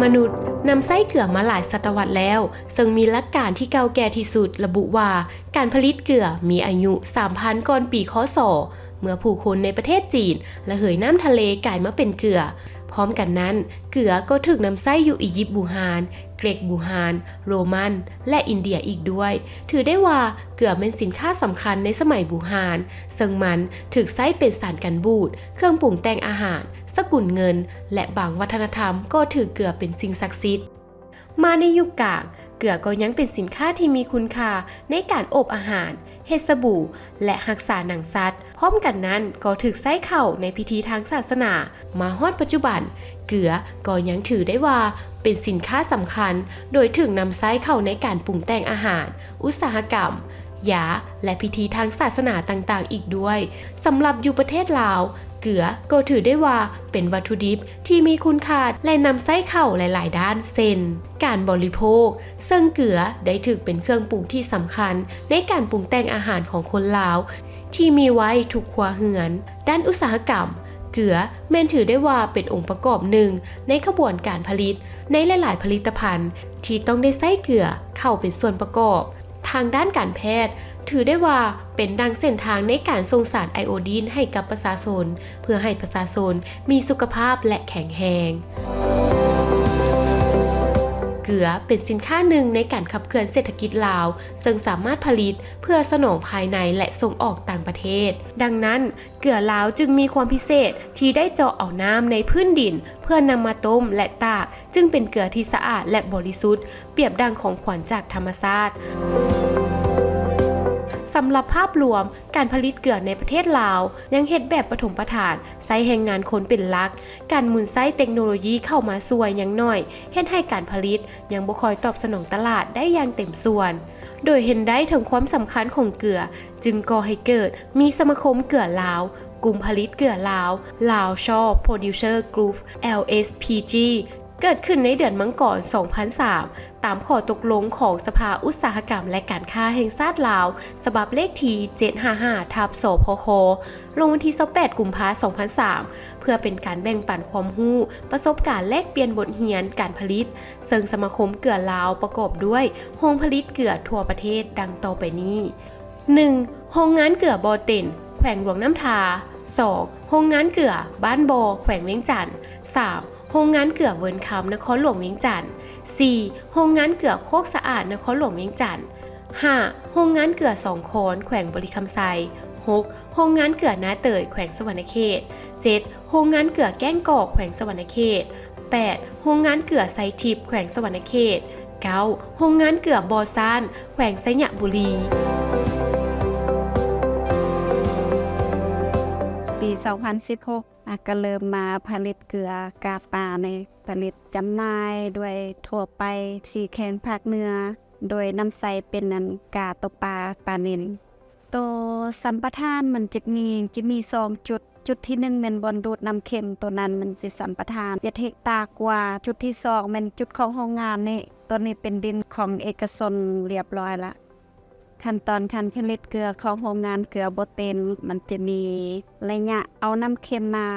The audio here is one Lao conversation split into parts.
ມະນຸດນຳໃຊ້ເກືອມາຫຼາຍສະຕະວັດແລ້ວ, ເຊິ່ງມີຫຼັກການທີ່ເກົ່າແກ່ທີ່ສຸດລະບຸວ່າ ການຜະລິດເກືອມີອາຍຸສາມພັນກ່ອນປີ ຄ.ສ. ເມື່ອຜູ້ຄົນໃນປະເທດຈີນລະເຫີຍນ້ຳທະເລກາຍມາເປັນເກືອ. ພ້ອມກັນນັ້ນ, ເກືອກໍຖືກນຳໃຊ້ຢູ່ອີຢິບບູຮານ, ເກຣັກບູຮານ, ໂຣມັນ ແລະ ອິນເດຍອີກດ້ວຍ. ຖືໄດ້ວ່າເກືອແມ່ນສິນຄ້າສຳຄັນໃນສະໄໝບູຮານ, ເຊິ່ງມັນຖືກໃຊ້ເປັນສານກັນບູດ, ເຄື່ອງປຸງແຕ່ງອາຫານ, ສະກຸນເງິນ ແລະ ບາງວັດທະນະທຳກໍຖືເກືອເປັນສິ່ງສັກສິດ. ມາໃນຍຸກກາງ, ເກືອກໍຍັງເປັນສິນຄ້າທີ່ມີຄຸນຄ່າໃນການອົບອາຫານ, ເຮັດສະບູ່ ແລະ ຮັກສາໜັງສັດ. ພ້ອມກັນນັ້ນກໍຖືກໃຊ້ເຂົ້າໃນພິທີທາງສາສະໜາ. ມາຮອດປັດຈຸບັນ, ເກືອກໍຍັງຖືໄດ້ວ່າເປັນສິນຄ້າສຳຄັນ, ໂດຍຖືກນຳໃຊ້ເຂົ້າໃນການປຸງແຕ່ງອາຫານ, ອຸດສາຫະກຳ, ຢາ ແລະ ພິທີທາງສາສະໜາຕ່າງໆອີກດ້ວຍ. ສຳລັບຢູ່ປະເທດລາວ, ເກືອກໍຖືໄດ້ວ່າເປັນວັດຖຸດິບທີ່ມີຄຸນຄ່າ ແລະ ນຳໃຊ້ເຂົ້າຫຼາຍໆດ້ານ ເຊັ່ນ ການບໍລິໂພກ, ເຊິ່ງເກືອໄດ້ຖືກເປັນເຄື່ອງປຸງທີ່ສຳຄັນໃນການປຸງແຕ່ງອາຫານຂອງຄົນລາວ ທີ່ມີໄວ້ທຸກຄົວເຮືອນ. ດ້ານອຸດສາຫະກຳ, ເກືອແມ່ນຖືໄດ້ວ່າເປັນອົງປະກອບໜຶ່ງໃນຂະບວນການຜະລິດໃນຫຼາຍໆຜະລິດຕະພັນທີ່ຕ້ອງໄດ້ໃຊ້ເກືອເຂົ້າເປັນສ່ວນປະກອບ. ທາງດ້ານການແພດ, ຖືໄດ້ວ່າເປັນດັ່ງເສັ້ນທາງໃນການສົ່ງສານໄອໂອດີນໃຫ້ກັບປະຊາຊົນ, ເພື່ອໃຫ້ປະຊາຊົນມີສຸຂະພາບ ແລະ ແຂງແຮງ. ເກືອເປັນສິນຄ້າໜຶ່ງໃນການຂັບເຄື່ອນເສດຖະກິດລາວ, ເຊິ່ງສາມາດຜະລິດເພື່ອສະໜອງພາຍໃນ ແລະ ສົ່ງອອກຕ່າງປະເທດ. ດັ່ງນັ້ນ, ເກືອລາວຈຶ່ງມີຄວາມພິເສດທີ່ໄດ້ເຈາະເອົານ້ຳໃນພື້ນດິນເພື່ອນຳມາຕົ້ມ ແລະ ຕາກ, ຈຶ່ງເປັນເກືອທີ່ສະອາດ ແລະ ບໍລິສຸດ, ປຽບດັ່ງຂອງຂວັນຈາກທຳມະຊາດ. ສຳລັບພາບລວມ, ການຜະລິດເກືອໃນປະເທດລາວຍັງເຮັດແບບປະຖົມປະຖານ, ໃຊ້ແຮງງານຄົນເປັນຫຼັກ, ການໝູນໃຊ້ເຕັກໂນໂລຢີເຂົ້າມາຊ່ວຍຍັງໜ້ອຍ, ເຮັດໃຫ້ການຜະລິດຍັງບໍ່ຄ່ອຍຕອບສະໜອງຕະຫຼາດໄດ້ຢ່າງເຕັມສ່ວນ. ໂດຍເຫັນໄດ້ເຖິງຄວາມສຳຄັນຂອງເກືອ, ຈຶ່ງກໍ່ໃຫ້ເກີດມີສະມາຄົມເກືອລາວ, ກຸ່ມຜະລິດເກືອລາວ, Laoshore Producer Group, LSPG, ເກີດຂຶ້ນໃນເດືອນມັງກອນ ສອງພັນສາມ ຕາມຂໍ້ຕົກລົງຂອງສະພາອຸດສາຫະກຳ ແລະ ການຄ້າແຫ່ງຊາດລາວ ສະບັບເລກທີ ເຈັດຫ້າຫ້າ ທັບ ສພຄ ລົງວັນທີ ຊາວແປດ ກຸມພາ ສອງພັນສາມ ເພື່ອເປັນການແບ່ງປັນຄວາມຮູ້, ປະສົບການແລກປ່ຽນບົດຮຽນການຜະລິດ, ເຊິ່ງສະມາຄົມເກືອລາວປະກອບດ້ວຍໂຮງຜະລິດເກືອທົ່ວປະເທດດັ່ງຕໍ່ໄປນີ້. ໜຶ່ງ ໂຮງງານເກືອບໍ່ເຕັນ ແຂວງຫຼວງນ້ຳທາ. ສອງ ໂຮງງານເກືອບ້ານບໍ່ ແຂວງວຽງຈັນ. ສາມ ໂຮງງານເກືອເວີນຄຳ ນະຄອນຫຼວງວຽງຈັນ. ສີ່ ໂຮງງານເກືອໂຄກສະອາດ ນະຄອນຫຼວງວຽງຈັນ. ຫ້າ ໂຮງງານເກືອສອງຄອນ ແຂວງບໍລິຄຳໄຊ. ຫົກ ໂຮງງານເກືອນາເຕີຍ ແຂວງສະຫວັນນະເຂດ. ເຈັດ ໂຮງງານເກືອແກ້ງກອກ ແຂວງສະຫວັນນະເຂດ. ແປດ ໂຮງງານເກືອໄຊທິບ ແຂວງສະຫວັນນະເຂດ. ເກົ້າ ໂຮງງານເກືອບໍ່ຊ້ານ ແຂວງໄຊຍະບູລີ. ປີສອງພັນສິບຫົກ ອາ ກະເລີ່ມມາຜະລິດເກືອກາປານີ້ ຜະລິດຈຳໜ່າຍດ້ວຍທົ່ວໄປ ສີ່ແຂວງພາກເໜືອ ໂດຍນຳໃຊ້ເປັນ ອັນ ກາໂຕປາ ປານິນ. ໂຕສຳປະທານມັນຈະມີ ຈະມີສອງຈຸດ, ຈຸດທີໜຶ່ງແມ່ນບ່ອນດູດນ້ຳເຄັມ, ໂຕນັ້ນມັນຊິສຳປະທານເຈັດເຮັກຕາກວ່າ, ຈຸດທີສອງແມ່ນຈຸດຂອງໂຮງງານນີ້, ໂຕນີ້ເປັນດິນຂອງເອກະຊົນລຽບຮ້ອຍລະ. ຂັ້ນຕອນການຜະລິດເກືອຂອງໂຮງງານເກືອບໍ່ເຕັນ ມັນຈະມີໄລຍະເອົານ້ຳເຄັມມາ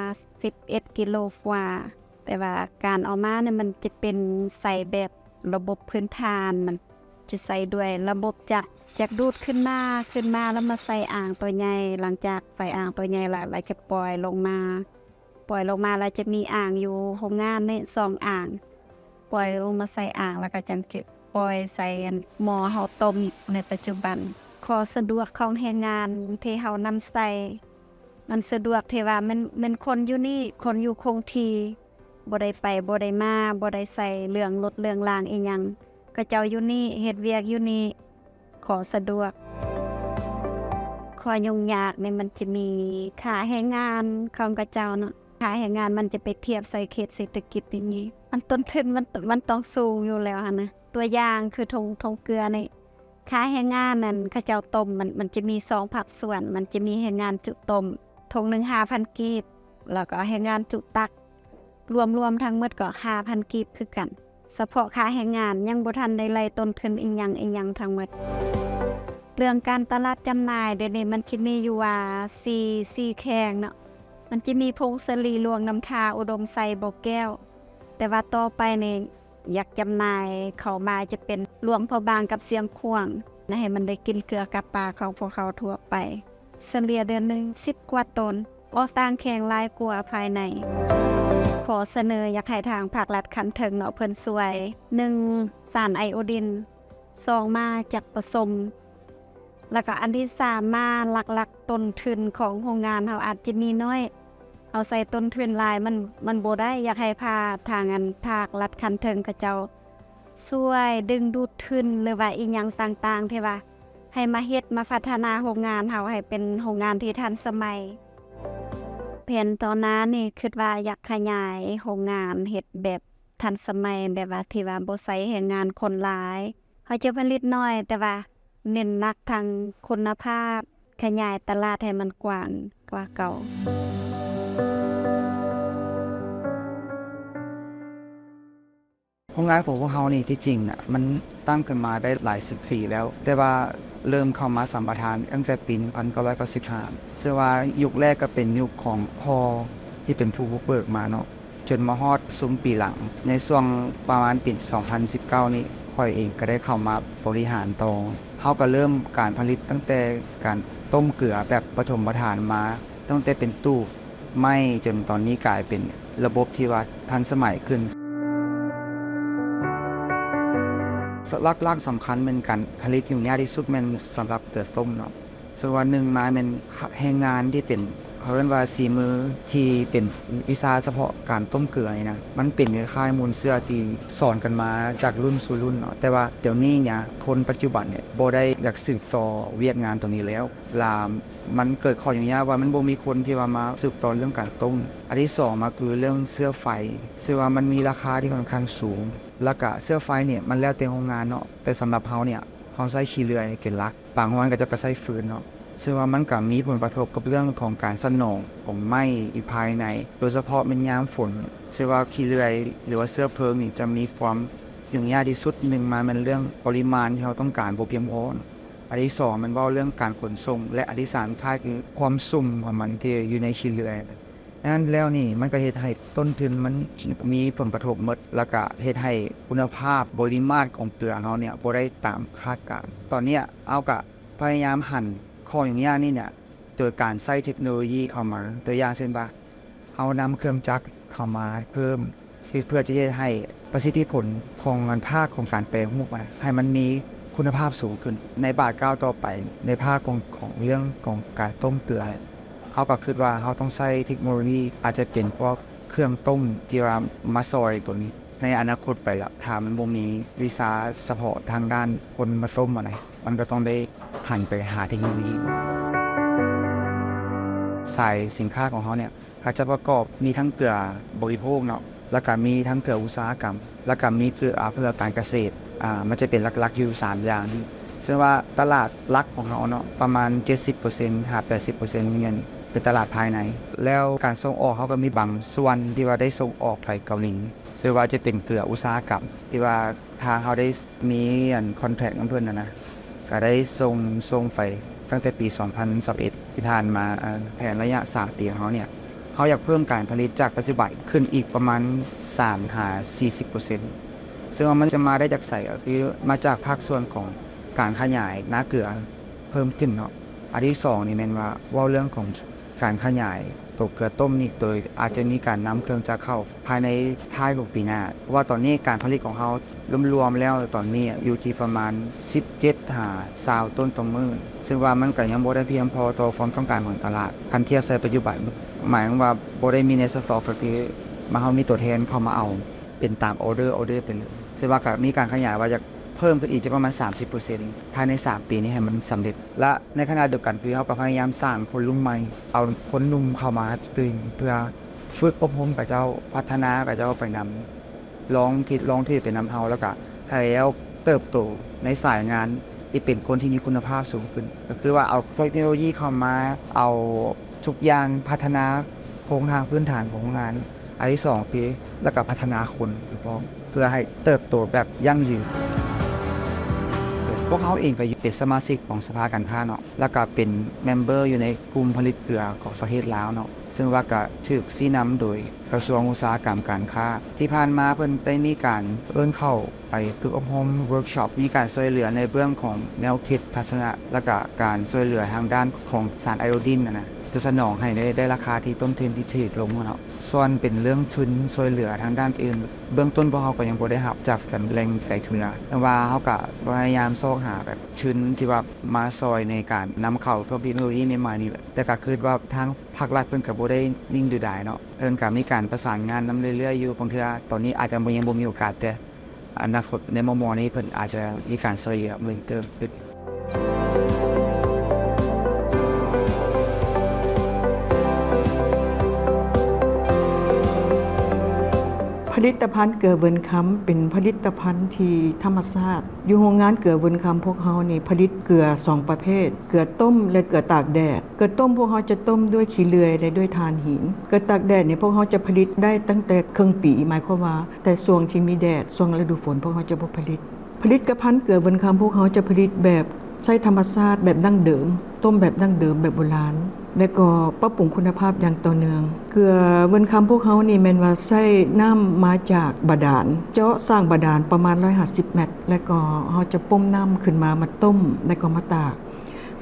ສິບເອັດກິໂລກວ່າ, ແຕ່ວ່າການເອົາມານີ້ມັນຈະເປັນໃສ່ແບບລະບົບພື້ນຖານ, ມັນຈະໃສ່ດ້ວຍລະບົບຈັກ, ຈັກດູດຂຶ້ນມາ, ຂຶ້ນມາແລ້ວມາໃສ່ອ່າງຕົວໃຫຍ່, ຫຼັງຈາກໃສ່ອ່າງຕົວໃຫຍ່ແລ້ວ, ແລ້ວຈະປ່ອຍລົງມາ. ປ່ອຍລົງມາແລ້ວຈະມີອ່າງຢູ່ໂຮງງານນີ້ສອງອ່າງ, ປ່ອຍລົງມາໃສ່ອ່າງ ແລ້ວກໍຈັ່ງເກັບປ່ອຍໃສ່ອັນໝໍ້ເຮົາຕົ້ມໃນປັດຈຸບັນ. ຂໍ້ສະດວກຂອງແຮງງານທີ່ເຮົານຳໃຊ້ ມັນສະດວກທີ່ວ່າແມ່ນ, ແມ່ນຄົນຢູ່ນີ້, ຄົນຢູ່ຄົງທີ່, ບໍ່ໄດ້ໄປບໍ່ໄດ້ມາ, ບໍ່ໄດ້ໃສ່ເລື່ອງລົດເລື່ອງລາງອີ່ຫຍັງ, ເຂົາເຈົ້າຢູ່ນີ້, ເຮັດວຽກຢູ່ນີ້. ຂໍ້ສະດວກ. ຂໍ້ຫຍຸ້ງຍາກນີ້ມັນຈະມີຄ່າແຮງງານຂອງເຂົາເຈົ້າເນາະ, ຄ່າແຮງງານມັນຈະໄປທຽບໃສ່ເຂດເສດຖະກິດຢ່າງນີ້, ມັນຕົ້ນທຶນມັນ, ມັນຕ້ອງສູງຢູ່ແລ້ວຫັ້ນນະ. ຕົວຢ່າງຄືຖົງ, ຖົງເກືອນີ້, ຄ່າແຮງງານນັ້ນເຂົາເຈົ້າຕົ້ມ, ມັນ, ມັນຈະມີສອງພາກສ່ວນ, ມັນຈະມີແຮງງານຈຸຕົ້ມ, ຖົງໜຶ່ງຫ້າພັນກີບ, ແລ້ວກໍແຮງງານຈຸຕັກ, ລວມ, ລວມທັງໝົດກໍຫ້າພັນກີບຄືກັນ. ສະເພາະຄ່າແຮງງານ ຍັງບໍ່ທັນໄດ້ໄລ່ຕົ້ນທຶນອີ່ຫຍັງ, ອີ່ຫຍັງທັງໝົດ. ເລື່ອງການຕະຫຼາດຈຳໜ່າຍ ດຽວນີ້ມັນຊິມີຢູ່ວ່າ ສີ່, ສີ່ແຂວງເນາະ, ມັນຈະມີຜົ້ງສາລີ, ຫຼວງນ້ຳທາ, ອຸດົມໄຊ, ບໍ່ແກ້ວ, ແຕ່ວ່າຕໍ່ໄປນີ້ຢາກຈຳໜ່າຍເຂົ້າມາຈະເປັນຫຼວງພະບາງກັບຊຽງຂວາງ ໃຫ້ມັນໄດ້ກິນເກືອກັບປາຂອງພວກເຮົາທົ່ວໄປ. ສະເລ່ຍເດືອນໜຶ່ງສິບກວ່າໂຕນ, ອອກຕ່າງແຂວງຫຼາຍກວ່າພາຍໃນ. ຂໍສະເໜີຢາກໃຫ້ທາງພາກລັດຂັ້ນເທິງເນາະ ເພິ່ນຊ່ວຍ ໜຶ່ງ ສານໄອໂອດິນ, ສອງ ມາຈັກປະສົມ ແລ້ວກໍອັນທີສາມ ມາຫຼັກໆ ຕົ້ນທຶນຂອງໂຮງງານເຮົາອາດຈະມີໜ້ອຍ, ເຮົາໃຊ້ຕົ້ນທຶນຫຼາຍ ມັນ ມັນບໍ່ໄດ້. ຢາກໃຫ້ພາກທາງອັນພາກລັດຂັ້ນເທິງເຂົາເຈົ້າ ຊ່ວຍດຶງດູດທຶນ ຫຼືວ່າອີ່ຫຍັງຕ່າງໆ ທີ່ວ່າໃຫ້ມາເຮັດ ມາພັດທະນາໂຮງງານເຮົາໃຫ້ເປັນໂຮງງານທີ່ທັນສະໄໝ. ແຜນຕໍ່ໜ້ານີ້ຄິດວ່າຢາກຂະຫຍາຍໂຮງງານເຮັດແບບທັນສະໄໝ ແບບວ່າທີ່ວ່າບໍ່ໃຊ້ແຮງງານຄົນຫຼາຍ. ເຮົາຈະຜະລິດໜ້ອຍ ແຕ່ວ່າເນັ້ນໜັກທາງຄຸນນະພາບ, ຂະຫຍາຍຕະຫຼາດໃຫ້ມັນກວ້າງກວ່າເກົ່າ. ໂຮງງານຂອງພວກເຮົານີ້ ທີ່ຈິງນະ ມັນຕັ້ງຂຶ້ນມາໄດ້ຫຼາຍສິບປີແລ້ວ, ແຕ່ວ່າເລີ່ມເຂົ້າມາສຳປະທານຕັ້ງແຕ່ປີໜຶ່ງພັນເກົ້າຮ້ອຍເກົ້າສິບຫ້າ ເຊິ່ງວ່າຍຸກແລກກໍເປັນຍຸກຂອງພໍ່ທີ່ເປັນຜູ້ບຸກເບີກມາເນາະ, ຈົນມາຮອດຊຸມປີຫຼັງ ໃນຊ່ວງປະມານປີສອງພັນສິບເກົ້ານີ້ ຂ້ອຍເອງກໍໄດ້ເຂົ້າມາບໍລິຫານຕໍ່. ເຮົາກໍເລີ່ມການຜະລິດຕັ້ງແຕ່ການຕົ້ມເກືອແບບປະຖົມປະຖານມາ, ຕັ້ງແຕ່ເປັນຕູ້ໄມ້ ຈົນຕອນນີ້ກາຍເປັນລະບົບທີ່ວ່າທັນສະໄໝຂຶ້ນ. ຫຼັກໆສຳຄັນແມ່ນການຜະລິດຫຍຸ້ງຍາກທີ່ສຸດແມ່ນສຳລັບເກືອຕົ້ມເນາະ. ເຊິ່ງວ່າໜຶ່ງມາແມ່ນແຮງງານທີ່ເປັນ ເຂົາເອີ້ນວ່າສີມື ທີ່ເປັນວິຊາສະເພາະການຕົ້ມເກືອນີ້ນະ, ມັນເປັນຄ້າຍໆມູນເຊື້ອທີ່ສອນກັນມາຈາກລຸ້ນສູ່ລຸ້ນເນາະ. ແຕ່ວ່າດຽວນີ້ນະ ຄົນປັດຈຸບັນນີ້ບໍ່ໄດ້ຢາກສືບຕໍ່ວຽກງານຕົງນີ້ແລ້ວ, ລະມັນເກີດຂໍ້ຫຍຸ້ງຍາກວ່າມັນບໍ່ມີຄົນທີ່ວ່າມາສືບຕໍ່ເລື່ອງການຕົ້ມ. ອັນທີສອງມາຄືເລື່ອງເຊື້ອໄຟ, ເຊິ່ງວ່າມັນມີລາຄາທີ່ຂ້ອນຂ້າງສູງ, ແລ້ວກະເຊື້ອໄຟນີ້ມັນແລ້ວແຕ່ໂຮງງານເນາະ, ແຕ່ສຳລັບເຮົານີ້ ເຮົາໃຊ້ຂີ້ເລື່ອຍເປັນຫຼັກ, ບາງໂຮງງານເຂົາເຈົ້າກໍໃຊ້ຟືນເນາະ. ເຊິ່ງວ່າມັນກໍມີຜົນກະທົບກັບເລື່ອງຂອງການສະໜອງຂອງໄມ້ຢູ່ພາຍໃນ, ໂດຍສະເພາະແມ່ນຍາມຝົນ. ເຊິ່ງວ່າຂີ້ເລື່ອຍ ຫຼືວ່າເຊື້ອເພີງນີ້ຈະມີຄວາມຫຍຸ້ງຍາກທີ່ສຸດ, ໜຶ່ງມາແມ່ນເລື່ອງປະລິມານທີ່ເຮົາຕ້ອງການບໍ່ພຽງພໍ, ອັນທີສອງແມ່ນເວົ້າເລື່ອງການຂົນສົ່ງ ແລະ ອັນທີສາມສຸດທ້າຍຄືຄວາມຊຸ່ມຂອງມັນທີ່ຢູ່ໃນຂີ້ເລື່ອຍ. ນັ້ນແລ້ວນີ້ ມັນກໍເຮັດໃຫ້ຕົ້ນທຶນມັນມີຜົນກະທົບໝົດ, ແລ້ວກະເຮັດໃຫ້ຄຸນນະພາບ ປະລິມານຂອງເກືອເຮົານີ້ບໍ່ໄດ້ຕາມຄາດການ. ຕອນນີ້ເຮົາກະພະຍາຍາມຫັນຂໍ້ຫຍຸ້ງຍາກນີ້ນີ້ ໂດຍການໃຊ້ເທັກໂນໂລຢີເຂົ້າມາ, ຕົວຢ່າງເຊັ່ນວ່າ ເຮົານຳເຄື່ອງຈັກເຂົ້າມາເພີ່ມ ເພື່ອຈະເຮັດໃຫ້ປະສິດທິຜົນຂອງອັນພາກຂອງການແປຮູບນະ ໃຫ້ມັນມີຄຸນນະພາບສູງຂຶ້ນ. ໃນບາດກ້າວຕໍ່ໄປ ໃນພາກຂອງ ຂອງເລື່ອງຂອງການຕົ້ມເກືອ ເຮົາກໍຄິດວ່າເຮົາຕ້ອງໃຊ້ເທັກໂນໂລຢີ, ອາດຈະເປັນພວກເຄື່ອງຕົ້ມທີ່ວ່າມາຊ່ອຍຕົວນີ້. ໃນອະນາຄົດໄປລະ ຖ້າມັນບໍ່ມີວິຊາສະເພາະທາງດ້ານຄົນມາຕົ້ມຫັ້ນນະ ມັນກໍຕ້ອງໄດ້ຫັນໄປຫາເທັກໂນໂລຢີ. ສາຍສິນຄ້າຂອງເຮົານີ້ ເຂົາຈະປະກອບມີທັງເກືອບໍລິໂພກເນາະ, ແລ້ວກະມີທັງເກືອອຸດສາຫະກຳ, ແລ້ວກະມີເກືອ ອາ ເພື່ອການກະເສດ. ອາ ມັນຈະເປັນຫຼັກໆຢູ່ສາມຢ່າງນີ້. ເຊິ່ງວ່າຕະຫຼາດຫຼັກຂອງເຮົາເນາະ ປະມານເຈັດສິບເປີເຊັນຫາແປດສິບເປີເຊັນແມ່ນເປັນຕະຫຼາດພາຍໃນ, ແລ້ວການສົ່ງອອກເຮົາກໍມີບາງສ່ວນທີ່ວ່າໄດ້ສົ່ງອອກໄປເກົາຫຼີ, ເຊິ່ງວ່າຈະເປັນເກືອອຸດສາຫະກຳ ທີ່ວ່າ ທາງເຮົາໄດ້ມີອັນຄອນແທຣັກນຳເພິ່ນຫັ້ນນະ ກະໄດ້ສົ່ງ ສົ່ງໄປຕັ້ງແຕ່ປີສອງພັນຊາວເອັດ ທີ່ຜ່ານມາ. ອັນແຜນໄລຍະສາມປີຂອງເຮົານີ້ ເຮົາຢາກເພີ່ມການຜະລິດຈາກປັດຈຸບັນຂຶ້ນອີກປະມານສາມຫາສີ່ສິບເປີເຊັນ ເຊິ່ງວ່າມັນຈະມາໄດ້ຈາກໃສ ກໍຄືມາຈາກພາກສ່ວນຂອງການຂະຫຍາຍນາເກືອເພີ່ມຂຶ້ນເນາະ. ອັນທີສອງນີ້ແມ່ນວ່າເວົ້າເລື່ອງຂອງ ການຂະຫຍາຍໂຕເກືອຕົ້ມນີ້ ໂດຍອາດຈະມີການນຳເຄື່ອງຈັກເຂົ້າພາຍໃນທ້າຍຂອງປີໜ້າ, ເພາະວ່າຕອນນີ້ການຜະລິດຂອງເຮົາລວມໆແລ້ວຕອນນີ້ຢູ່ທີ່ປະມານສິບເຈັດຫາຊາວໂຕນຕໍ່ມື້, ເຊິ່ງວ່າມັນກໍຍັງບໍ່ໄດ້ພຽງພໍຕໍ່ຄວາມຕ້ອງການຂອງຕະຫຼາດ ຄັນທຽບໃສ່ປັດຈຸບັນ. ໝາຍຄວາມວ່າບໍ່ໄດ້ມີໃນສະຕັອກ, ກໍຄືວ່າເຮົາມີຕົວແທນເຂົ້າມາເອົາເປັນຕາມອໍເດີ, ອໍເດີໄປເລີຍ. ເຊິ່ງວ່າກໍມີການຂະຫຍາຍວ່າຢາກ ເພີ່ມຂຶ້ນອີກຈະປະມານສາມສິບເປີເຊັນ ພາຍໃນສາມປີນີ້ໃຫ້ມັນສຳເລັດ ແລະ ໃນຂະນະດຽວກັນ ຄືເຮົາກໍພະຍາຍາມສ້າງຄົນລຸ້ນໃໝ່ ເອົາຄົນໜຸ່ມເຂົ້າມາຕື່ມ ເພື່ອຝຶກອົບຮົມເຂົາເຈົ້າ ພັດທະນາເຂົາເຈົ້າໄປນຳ ລອງຜິດລອງຖືກໄປນຳເຮົາ ແລ້ວກະພະຍາຍາມເຕີບໂຕໃນສາຍງານທີ່ເປັນຄົນທີ່ມີຄຸນນະພາບສູງຂຶ້ນ ກໍຄືວ່າເອົາເທັກໂນໂລຢີເຂົ້າມາ ເອົາທຸກຢ່າງ ພັດທະນາໂຄງຮ່າງພື້ນຖານຂອງໂຮງງານ ອັນທີສອງຄື ແລ້ວກໍພັດທະນາຄົນອີກພ້ອມ ເພື່ອໃຫ້ເຕີບໂຕແບບຢັ້ງຢືນ. ພວກເຮົາເອງກໍຢູ່ເປັນສະມາຊິກຂອງສະພາການຄ້າເນາະ ແລ້ວກໍເປັນເມັມເບີຢູ່ໃນກຸ່ມຜະລິດເກືອຂອງປະເທດລາວເນາະ ເຊິ່ງວ່າກໍຖືກຊີ້ນຳໂດຍກະຊວງອຸດສາຫະກຳການຄ້າ. ທີ່ຜ່ານມາເພິ່ນໄດ້ມີການເອີ້ນເຂົ້າໄປຝຶກອົບຮົມ ເວີກຊັອບ ມີການຊ່ວຍເຫຼືອໃນເບື້ອງຂອງແນວຄິດ, ທັດສະນະ ແລ້ວກໍການຊ່ວຍເຫຼືອທາງດ້ານຂອງສານໄອໂອດິນຫັ້ນນະ ເພື່ອສະໜອງໃຫ້ໄດ້ ໄດ້ລາຄາທີ່ຕົ້ນທຶນທີ່ຖືກລົງເນາະ. ສ່ວນເປັນເລື່ອງທຶນຊ່ວຍເຫຼືອທາງດ້ານອື່ນ ເບື້ອງຕົ້ນພວກເຮົາກໍຍັງບໍ່ໄດ້ຮັບຈາກແຫຼ່ງແຝງເໜືອ ແຕ່ວ່າເຮົາກໍພະຍາຍາມຊອກຫາແບບທຶນທີ່ວ່າມາຊ່ອຍໃນການນຳເຂົ້າພວກເທັກໂນໂລຢີໃໝ່ໆນີ້ແຫຼະ. ແຕ່ກໍຄິດວ່າທາງພາກລັດເພິ່ນກໍບໍ່ໄດ້ນິ່ງດູດາຍເນາະ ເພິ່ນກໍມີການປະສານງານນຳເລື້ອຍໆຢູ່. ບາງເທື່ອຕອນນີ້ອາດຈະບໍ່ ຍັງບໍ່ມີໂອກາດ ແຕ່ອະນາຄົດໃນມໍ່ໆນີ້ເພິ່ນອາດຈະມີການຊ່ວຍເຫຼືອເພີ່ມເຕີມຂຶ້ນ. ຜະລິດຕະພັນເກືອເວີນຄຳ ເປັນຜະລິດຕະພັນທີ່ທຳມະຊາດ. ຢູ່ໂຮງງານເກືອເວີນຄຳພວກເຮົານີ້ຜະລິດເກືອສອງປະເພດ, ເກືອຕົ້ມ ແລະ ເກືອຕາກແດດ. ເກືອຕົ້ມພວກເຮົາຈະຕົ້ມດ້ວຍຂີ້ເລື່ອຍ ແລະ ດ້ວຍຖ່ານຫີນ. ເກືອຕາກແດດນີ້ພວກເຮົາຈະຜະລິດໄດ້ຕັ້ງແຕ່ເຄິ່ງປີ, ໝາຍຄວາມວ່າແຕ່ຊ່ວງທີ່ມີແດດ, ຊ່ວງລະດູຝົນ ພວກເຮົາຈະບໍ່ຜະລິດ. ຜະລິດຕະພັນເກືອເວີນຄຳພວກເຮົາຈະຜະລິດແບບໃຊ້ທຳມະຊາດ ແບບດັ້ງເດີມ, ຕົ້ມແບບດັ້ງເດີມ ແບບໂບລານ ແລະກໍປັບປຸງຄຸນນະພາບຢ່າງຕໍ່ເນື່ອງ. ເກືອເວີນຄຳພວກເຮົານີ້ແມ່ນວ່າໃຊ້ນ້ຳມາຈາກບາດານ, ເຈາະສ້າງບາດານປະມານຮ້ອຍຫ້າສິບແມັດ ແລະກໍເຮົາຈະປົມນ້ຳຂຶ້ນມາ ມາຕົ້ມ ແລະກໍມາຕາກ.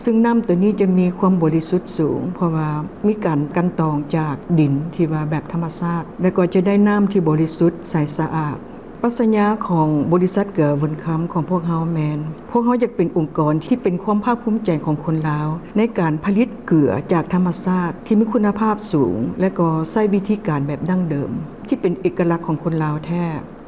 ຊຶ່ງນ້ຳໂຕນີ້ຈະມີຄວາມບໍລິສຸດສູງ ເພາະວ່າມີການກັ່ນຕອງຈາກດິນທີ່ວ່າແບບທຳມະຊາດ ແລະກໍຈະໄດ້ນ້ຳທີ່ບໍລິສຸດໃສສະອາດ. ປັດຊະຍາຂອງບໍລິສັດເກືອເວີນຄຳຂອງພວກເຮົາແມ່ນ ພວກເຮົາຢາກເປັນອົງກອນທີ່ເປັນຄວາມພາກພູມໃຈຂອງຄົນລາວ ໃນການຜະລິດເກືອຈາກທຳມະຊາດທີ່ມີຄຸນນະພາບສູງ ແລະກໍໃຊ້ວິທີການແບບດັ້ງເດີມ ທີ່ເປັນເອກະລັກຂອງຄົນລາວແທ້.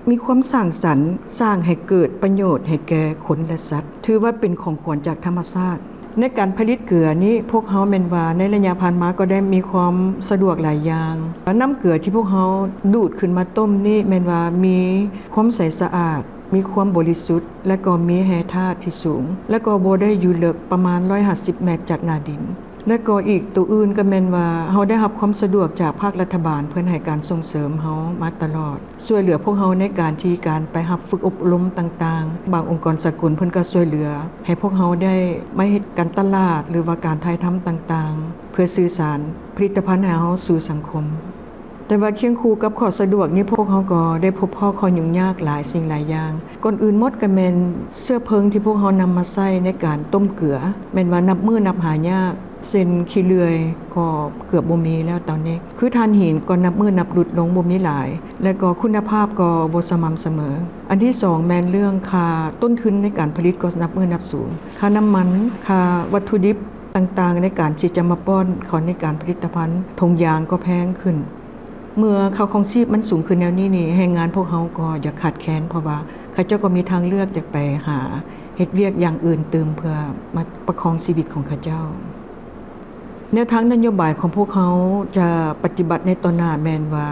ມີຄວາມສ້າງສັນ, ສ້າງໃຫ້ເກີດປະໂຫຍດໃຫ້ແກ່ຄົນ ແລະ ສັດ, ຖືວ່າເປັນຂອງຂວັນຈາກທຳມະຊາດ. ໃນການຜະລິດເກືອນີ້ ພວກເຮົາແມ່ນວ່າໃນໄລຍະຜ່ານມາກໍໄດ້ມີຄວາມສະດວກຫຼາຍຢ່າງ. ນ້ຳເກືອທີ່ພວກເຮົາດູດຂຶ້ນມາຕົ້ມນີ້ແມ່ນວ່າມີຄວາມໃສສະອາດ, ມີຄວາມບໍລິສຸດ ແລະ ກໍມີແຮ່ທາດທີ່ສູງ ແລະ ກໍບໍ່ໄດ້ຢູ່ເລິກ, ປະມານຮ້ອຍຫ້າສິບແມັດຈາກໜ້າດິນ. ແລະກໍອີກໂຕອື່ນກໍແມ່ນວ່າເຮົາໄດ້ຮັບຄວາມສະດວກຈາກພາກລັດຖະບານ, ເພິ່ນໃຫ້ການສົ່ງເສີມເຮົາມາຕະຫຼອດ, ຊ່ວຍເຫຼືອພວກເຮົາໃນການທີ່ການໄປຮັບຝຶກອົບຮົມຕ່າງໆ. ບາງອົງກອນສາກົນເພິ່ນກໍຊ່ວຍເຫຼືອໃຫ້ພວກເຮົາໄດ້ມາເຮັດການຕະຫຼາດ ຫຼືວ່າການຖ່າຍທຳຕ່າງໆ ເພື່ອສື່ສານຜະລິດຕະພັນໃຫ້ເຮົາສູ່ສັງຄົມ. ແຕ່ວ່າຄຽງຄູ່ກັບຂໍ້ສະດວກນີ້ ພວກເຮົາກໍໄດ້ພົບພໍ້ຂໍ້ຫຍຸ້ງຍາກຫຼາຍສິ່ງຫຼາຍຢ່າງ. ກ່ອນອື່ນໝົດກໍແມ່ນເຊື້ອເພີງທີ່ພວກເຮົານຳມາໃຊ້ໃນການຕົ້ມເກືອ ແມ່ນວ່ານັບມື້ນັບຫາຍາກ, ເຊັ່ນ ຂີ້ເລື່ອຍກໍເກືອບບໍ່ມີແລ້ວຕອນນີ້, ຄືຖ່ານຫີນກໍນັບມື້ນັບຫຼຸດລົງ ບໍ່ມີຫຼາຍ ແລະກໍຄຸນນະພາບກໍບໍ່ສະໝ່ຳສະເໝີ. ອັນທີສອງແມ່ນເລື່ອງຄ່າຕົ້ນທຶນໃນການຜະລິດກໍນັບມື້ນັບສູງ, ຄ່ານ້ຳມັນ, ຄ່າວັດຖຸດິບຕ່າງໆ ໃນການທີ່ຈະມາປ້ອນເຂົ້າໃນການຜະລິດຕະພັນ, ຖົງຢາງກໍແພງຂຶ້ນ. ເມື່ອຄ່າຄອງຊີບມັນສູງຂຶ້ນແນວນີ້ນີ້ ແຮງງານພວກເຮົາກໍຢາກຂາດແຄນ, ເພາະວ່າເຂົາເຈົ້າກໍມີທາງເລືອກຢາກໄປຫາເຮັດວຽກຢ່າງອື່ນຕື່ມ ເພື່ອມາປະຄອງຊີວິດຂອງເຂົາເຈົ້າ. ແນວທາງນະໂຍບາຍຂອງພວກເຮົາຈະປະຕິບັດໃນຕໍ່ໜ້າແມ່ນວ່າ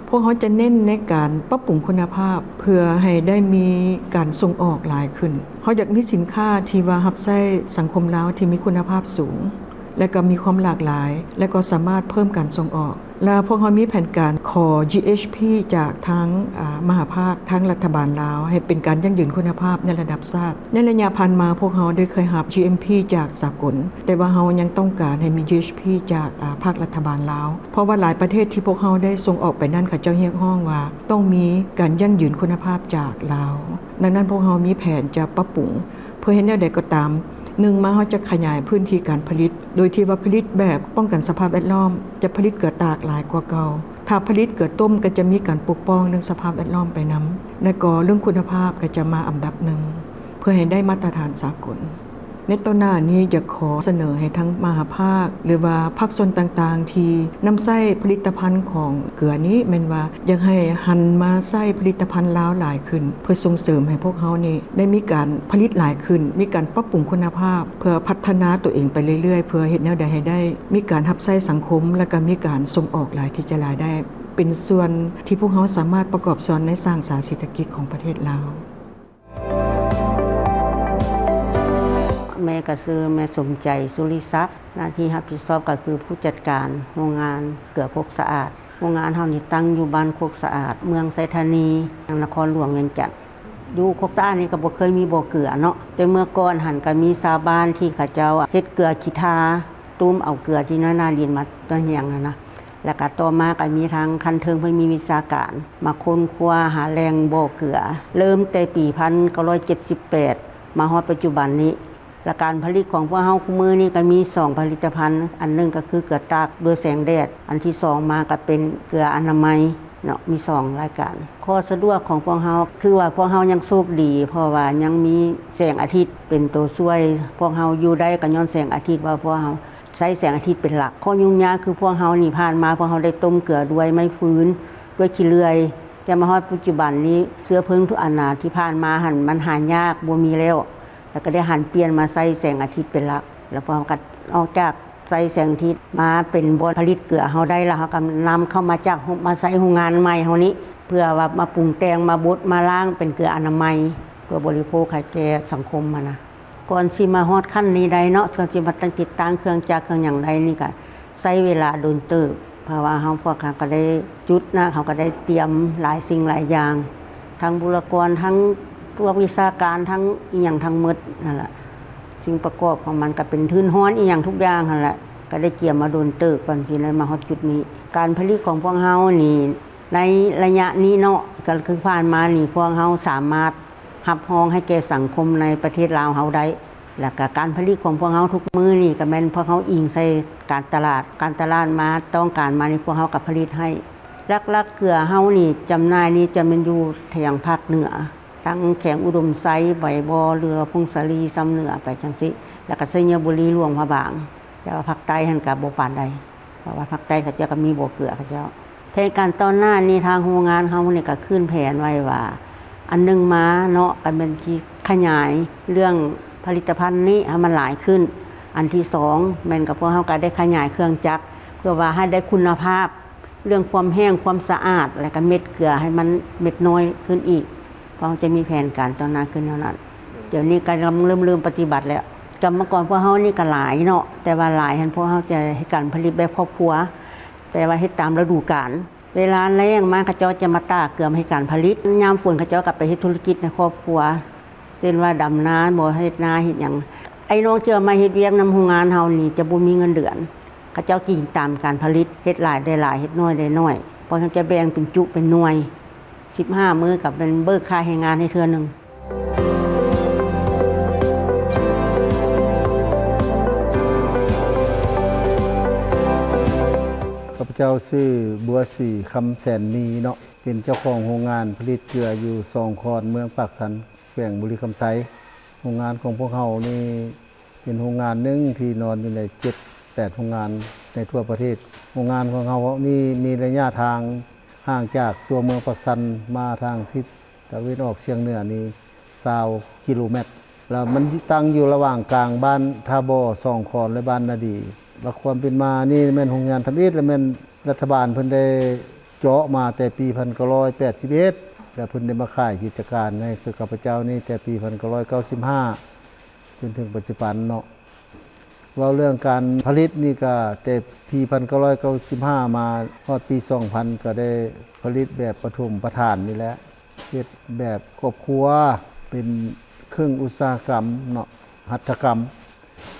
ພວກເຮົາຈະເນັ້ນໃນການປັບປຸງຄຸນນະພາບ ເພື່ອໃຫ້ໄດ້ມີການສົ່ງອອກຫຼາຍຂຶ້ນ. ເຮົາຢາກມີສິນຄ້າທີ່ວ່າຮັບໃຊ້ສັງຄົມລາວທີ່ມີຄຸນນະພາບສູງ ແລະກໍມີຄວາມຫຼາກຫຼາຍ ແລະກໍສາມາດເພີ່ມການສົ່ງອອກ. ແລະພວກເຮົາມີແຜນການຂໍ GHP ຈາກທາງ ອາ ມະຫາພາກ, ທາງລັດຖະບານລາວ ໃຫ້ເປັນການຢັ້ງຢືນຄຸນນະພາບໃນລະດັບຊາດ. ໃນໄລຍະຜ່ານມາ ພວກເຮົາໄດ້ເຄີຍຮັບ GMP ຈາກສາກົນ, ແຕ່ວ່າເຮົາຍັງຕ້ອງການໃຫ້ມີ GHP ຈາກ ອາ ພາກລັດຖະບານລາວ, ເພາະວ່າຫຼາຍປະເທດທີ່ພວກເຮົາໄດ້ສົ່ງອອກໄປນັ້ນ ເຂົາເຈົ້າຮຽກຮ້ອງວ່າຕ້ອງມີການຢັ້ງຢືນຄຸນນະພາບຈາກລາວ. ດັ່ງນັ້ນ ພວກເຮົາມີແຜນຈະປັບປຸງ ເພື່ອເຮັດແນວໃດກໍຕາມ, ໜຶ່ງມາ ເຮົາຈະຂະຫຍາຍພື້ນທີ່ການຜະລິດ ໂດຍທີ່ວ່າຜະລິດແບບປ້ອງກັນສະພາບແວດລ້ອມ, ຈະຜະລິດເກືອຕາກຫຼາຍກວ່າເກົ່າ. ຖ້າຜະລິດເກືອຕົມກໍຈະມີການປົກປ້ອງເລື່ອງສະພາບແວດລ້ອມໄປນຳ ແລະກໍເລື່ອງຄຸນນະພາບກໍຈະມາອັນດັບໜຶ່ງ ເພື່ອໃຫ້ໄດ້ມາດຕະຖານສາກົນ. ໃນຕໍ່ໜ້ານີ້ຢາກຂໍສະເໜີໃຫ້ທາງມະຫາພາກ ຫຼືວ່າພາກສ່ວນຕ່າງໆທີ່ນຳໃຊ້ຜະລິດຕະພັນຂອງເກືອນີ້ ແມ່ນວ່າຢາກໃຫ້ຫັນມາໃຊ້ຜະລິດຕະພັນລາວຫຼາຍຂຶ້ນ ເພື່ອສົ່ງເສີມໃຫ້ພວກເຮົານີ້ໄດ້ມີການຜະລິດຫຼາຍຂຶ້ນ, ມີການປັບປຸງຄຸນນະພາບ ເພື່ອພັດທະນາຕົວເອງໄປເລື້ອຍໆ ເພື່ອເຮັດແນວໃດໃຫ້ໄດ້ມີການຮັບໃຊ້ສັງຄົມ ແລະກະມີການສົ່ງອອກຫຼາຍທີ່ຈະຫຼາຍໄດ້ ເປັນສ່ວນທີ່ພວກເຮົາສາມາດປະກອບສ່ວນໃນສ້າງສາເສດຖະກິດຂອງປະເທດລາວ. ແມ່ກໍຊື່ແມ່ສົມໃຈ ສຸລິສັກ, ໜ້າທີ່ຮັບຜິດຊອບກໍຄືຜູ້ຈັດການໂຮງງານເກືອໂຄກສະອາດ. ໂຮງງານເຮົານີ້ຕັ້ງຢູ່ບ້ານໂຄກສະອາດ, ເມືອງໄຊທານີ, ນະຄອນຫຼວງວຽງຈັນ. ຢູ່ຄົກສະອາດນີ້ກໍບໍ່ເຄີຍມີບໍ່ເກືອເນາະ, ແຕ່ເມື່ອກ່ອນຫັ້ນກໍມີຊາວບ້ານທີ່ເຂົາເຈົ້າເຮັດເກືອຂີ້ທາ, ຕຸ້ມເອົາເກືອທີ່ນ້ອຍໜ້າດິນມາຕອນຫຍັງຫັ້ນນະ, ແລ້ວກໍຕໍ່ມາກໍມີທາງຂັ້ນເທິງເພິ່ນມີວິຊາການມາຄົ້ນຄວ້າຫາແຫຼ່ງບໍ່ເກືອ, ເລີ່ມແຕ່ປີພັນເກົ້າຮ້ອຍເຈັດສິບແປດ ມາຮອດປັດຈຸບັນນີ້. ແລະ ການຜະລິດຂອງພວກເຮົາຄູ່ມື້ນີ້ກໍມີສອງຜະລິດຕະພັນ, ອັນໜຶ່ງກໍຄືເກືອຕາກດ້ວຍແສງແດດ, ອັນທີສອງມາກໍເປັນເກືອອະນາໄມເນາະ, ມີສອງລາຍການ. ຂໍ້ສະດວກຂອງພວກເຮົາ ຄືວ່າພວກເຮົາຍັງໂຊກດີ ເພາະວ່າຍັງມີແສງອາທິດເປັນໂຕຊ່ວຍ, ພວກເຮົາຢູ່ໄດ້ກໍຍ້ອນແສງອາທິດ, ວ່າພວກເຮົາໃຊ້ແສງອາທິດເປັນຫຼັກ. ຂໍ້ຫຍຸ້ງຍາກຄືພວກເຮົານີ້ ຜ່ານມາພວກເຮົາໄດ້ຕົ້ມເກືອດ້ວຍໄມ້ຟືນ, ດ້ວຍຂີ້ເລື່ອຍ, ແຕ່ມາຮອດປັດຈຸບັນນີ້ ເຊື້ອເພີງທຸກອັນນາທີ່ຜ່ານມາຫັ້ນ ມັນຫາຍາກ ບໍ່ມີແລ້ວ. ແລ້ວກໍໄດ້ຫັນປ່ຽນມາໃຊ້ແສງອາທິດເປັນຫຼັກ, ແລ້ວພວກເຮົາກໍອອກຈາກໃຊ້ແສງອາທິດມາເປັນບ່ອນຜະລິດເກືອເຮົາໄດ້ລະ, ເຮົາກໍນຳເຂົ້າມາຈາກໂຮງ ມາໃຊ້ໂຮງງານໃໝ່ເຮົານີ້ ເພື່ອວ່າມາປຸງແຕ່ງ ມາບົດ ມາລ້າງເປັນເກືອອະນາໄມ ເພື່ອບໍລິໂພກໃຫ້ແກ່ສັງຄົມຫັ້ນນະ. ກ່ອນຊິມາຮອດຂັ້ນນີ້ໄດ້ເນາະ, ກ່ອນຊິມາຕັ້ງ ຕິດຕັ້ງເຄື່ອງຈັກເຄື່ອງຫຍັງໄດ້ນີ້ ກໍໃຊ້ເວລາດົນເຕີບ. ເພາະວ່າເຮົາ ພວກເຮົາກໍໄດ້ຈຸດນະ, ເຮົາກໍໄດ້ຕຽມຫຼາຍສິ່ງຫຼາຍຢ່າງ, ທັງບຸລະກອນ, ທັງພວກວິຊາການ, ທັງອີ່ຫຍັງທັງໝົດຫັ້ນລະ. ສິ່ງປະກອບຂອງມັນກໍເປັນທຶນຮອນອີ່ຫຍັງທຸກຢ່າງຫັ້ນແຫຼະ, ກໍໄດ້ກຽມມາດົນເຕີບກ່ອນຊິໄດ້ມາຮອດຈຸດນີ້. ການຜະລິດຂອງພວກເຮົານີ້ ໃນໄລຍະນີ້ເນາະ, ກໍຄືຜ່ານມານີ້ ພວກເຮົາສາມາດຮັບຮອງໃຫ້ແກ່ສັງຄົມໃນປະເທດລາວເຮົາໄດ້. ແລ້ວກະການຜະລິດຂອງພວກເຮົາທຸກມື້ນີ້ ກໍແມ່ນພວກເຮົາອີງໃສ່ການຕະຫຼາດ, ການຕະຫຼາດມາຕ້ອງການມານີ້ ພວກເຮົາກໍຜະລິດໃຫ້. ຫຼັກໆເກືອເຮົານີ້ ຈຳໜ່າຍນີ້ຈະແມ່ນຢູ່ທາງພາກເໜືອ, ທັງແຂວງອຸດົມໄຊ, ໄວວໍ, ເຫຼືອ, ຜົ້ງສາລີ, ຊຳເໜືອໄປຈັ່ງຊີ້, ແລ້ວກໍໄຊຍະບູລີ, ຫຼວງພະບາງ. ແຕ່ວ່າພາກໃຕ້ຫັ້ນກໍບໍ່ປານໃດ. ເພາະວ່າພາກໃຕ້ເຂົາເຈົ້າກໍມີບໍ່ເກືອເຂົາເຈົ້າ. ແຜນການຕໍ່ໜ້ານີ້ ທາງໂຮງງານເຮົານີ້ກໍຂຶ້ນແຜນໄວ້ວ່າ ອັນໜຶ່ງມາເນາະ ກໍແມ່ນຊິຂະຫຍາຍເລື່ອງຜະລິດຕະພັນນີ້ໃຫ້ມັນຫຼາຍຂຶ້ນ. ອັນທີສອງແມ່ນກັບພວກເຮົາກໍໄດ້ຂະຫຍາຍເຄື່ອງຈັກ ເພື່ອວ່າໃຫ້ໄດ້ຄຸນນະພາບເລື່ອງຄວາມແຫ້ງ, ຄວາມສະອາດ ແລະ ກໍເມັດເກືອໃຫ້ມັນເມັດນ້ອຍຂຶ້ນອີກ. ເພາະເຮົາຈະມີແຜນການຕໍ່ໜ້າຂຶ້ນແນວນັ້ນ. ດຽວນີ້ກໍເລີ່ມ ເລີ່ມປະຕິບັດແລ້ວ. ກຳມະກອນພວກເຮົານີ້ກໍຫຼາຍເນາະ, ແຕ່ວ່າຫຼາຍຫັ້ນພວກເຮົາຈະເຮັດການຜະລິດແບບຄອບຄົວ, ແປວ່າເຮັດຕາມລະດູການ. ເວລາແລ້ງມາເຂົາເຈົ້າຈະມາຕາກເກືອມາເຮັດການຜະລິດ, ຍາມຝົນເຂົາເຈົ້າກໍໄປເຮັດທຸລະກິດໃນຄອບຄົວ, ເຊັ່ນວ່າດຳນາບໍ, ເຮັດນາເຮັດຫຍັງ. ອ້າຍນ້ອງທີ່ວ່າມາເຮັດວຽກນຳໂຮງງານເຮົານີ້ຈະບໍ່ມີເງິນເດືອນ, ເຂົາເຈົ້າກິນຕາມການຜະລິດ, ເຮັດຫຼາຍໄດ້ຫຼາຍ, ເຮັດນ້ອຍໄດ້ນ້ອຍ, ເພາະເຂົາຈະແບ່ງເປັນຈຸເປັນໜ່ວຍ. ສິບຫ້າມື້ກໍແມ່ນເບີກຄ່າແຮງງານໃຫ້ເທື່ອໜຶ່ງ. ຂ້າພະເຈົ້າຊື່ ບົວສີ ຄຳແສນມີເນາະ, ເປັນເຈົ້າຂອງໂຮງງານຜະລິດເກືອຢູ່ສອງຄອນ ເມືອງປາກຊັນ ແຂວງບໍລິຄຳໄຊ. ໂຮງງານຂອງພວກເຮົານີ້ ເປັນໂຮງງານໜຶ່ງທີ່ນອນຢູ່ໃນເຈັດແປດໂຮງງານໃນທົ່ວປະເທດ. ໂຮງງານຂອງເຮົານີ້ມີໄລຍະທາງຫ່າງຈາກຕົວເມືອງປາກຊັນມາທາງທິດຕາເວັນອອກສຽງເໜືອນີ້ຊາວກິໂລແມັດ, ແລ້ວມັນຕັ້ງຢູ່ລະຫວ່າງກາງບ້ານທ່າບໍ່ສອງຄອນ ແລະ ບ້ານນາດີ. ວ່າຄວາມເປັນມານີ້ແມ່ນໂຮງງານທຳອິດ ແລະ ແມ່ນລັດຖະບານເພິ່ນໄດ້ເຈາະມາແຕ່ປີພັນເກົ້າຮ້ອຍແປດສິບເອັດ ແລ້ວເພິ່ນໄດ້ມາຂາຍກິດຈະການໃຫ້ຄືຂ້າພະເຈົ້ານີ້ແຕ່ປີພັນເກົ້າຮ້ອຍເກົ້າສິບຫ້າ ຈົນເຖິງປັດຈຸບັນເນາະ. ເວົ້າເລື່ອງການຜະລິດນີ້ກະແຕ່ປີພັນເກົ້າຮ້ອຍເກົ້າສິບຫ້າມາຮອດປີສອງພັນ ກະໄດ້ຜະລິດແບບປະຖົມປະຖານນີ້ແຫຼະ, ເຮັດແບບຄອບຄົວ ເປັນເຄື່ອງອຸດສາຫະກຳເນາະ, ຫັດຖະກຳ.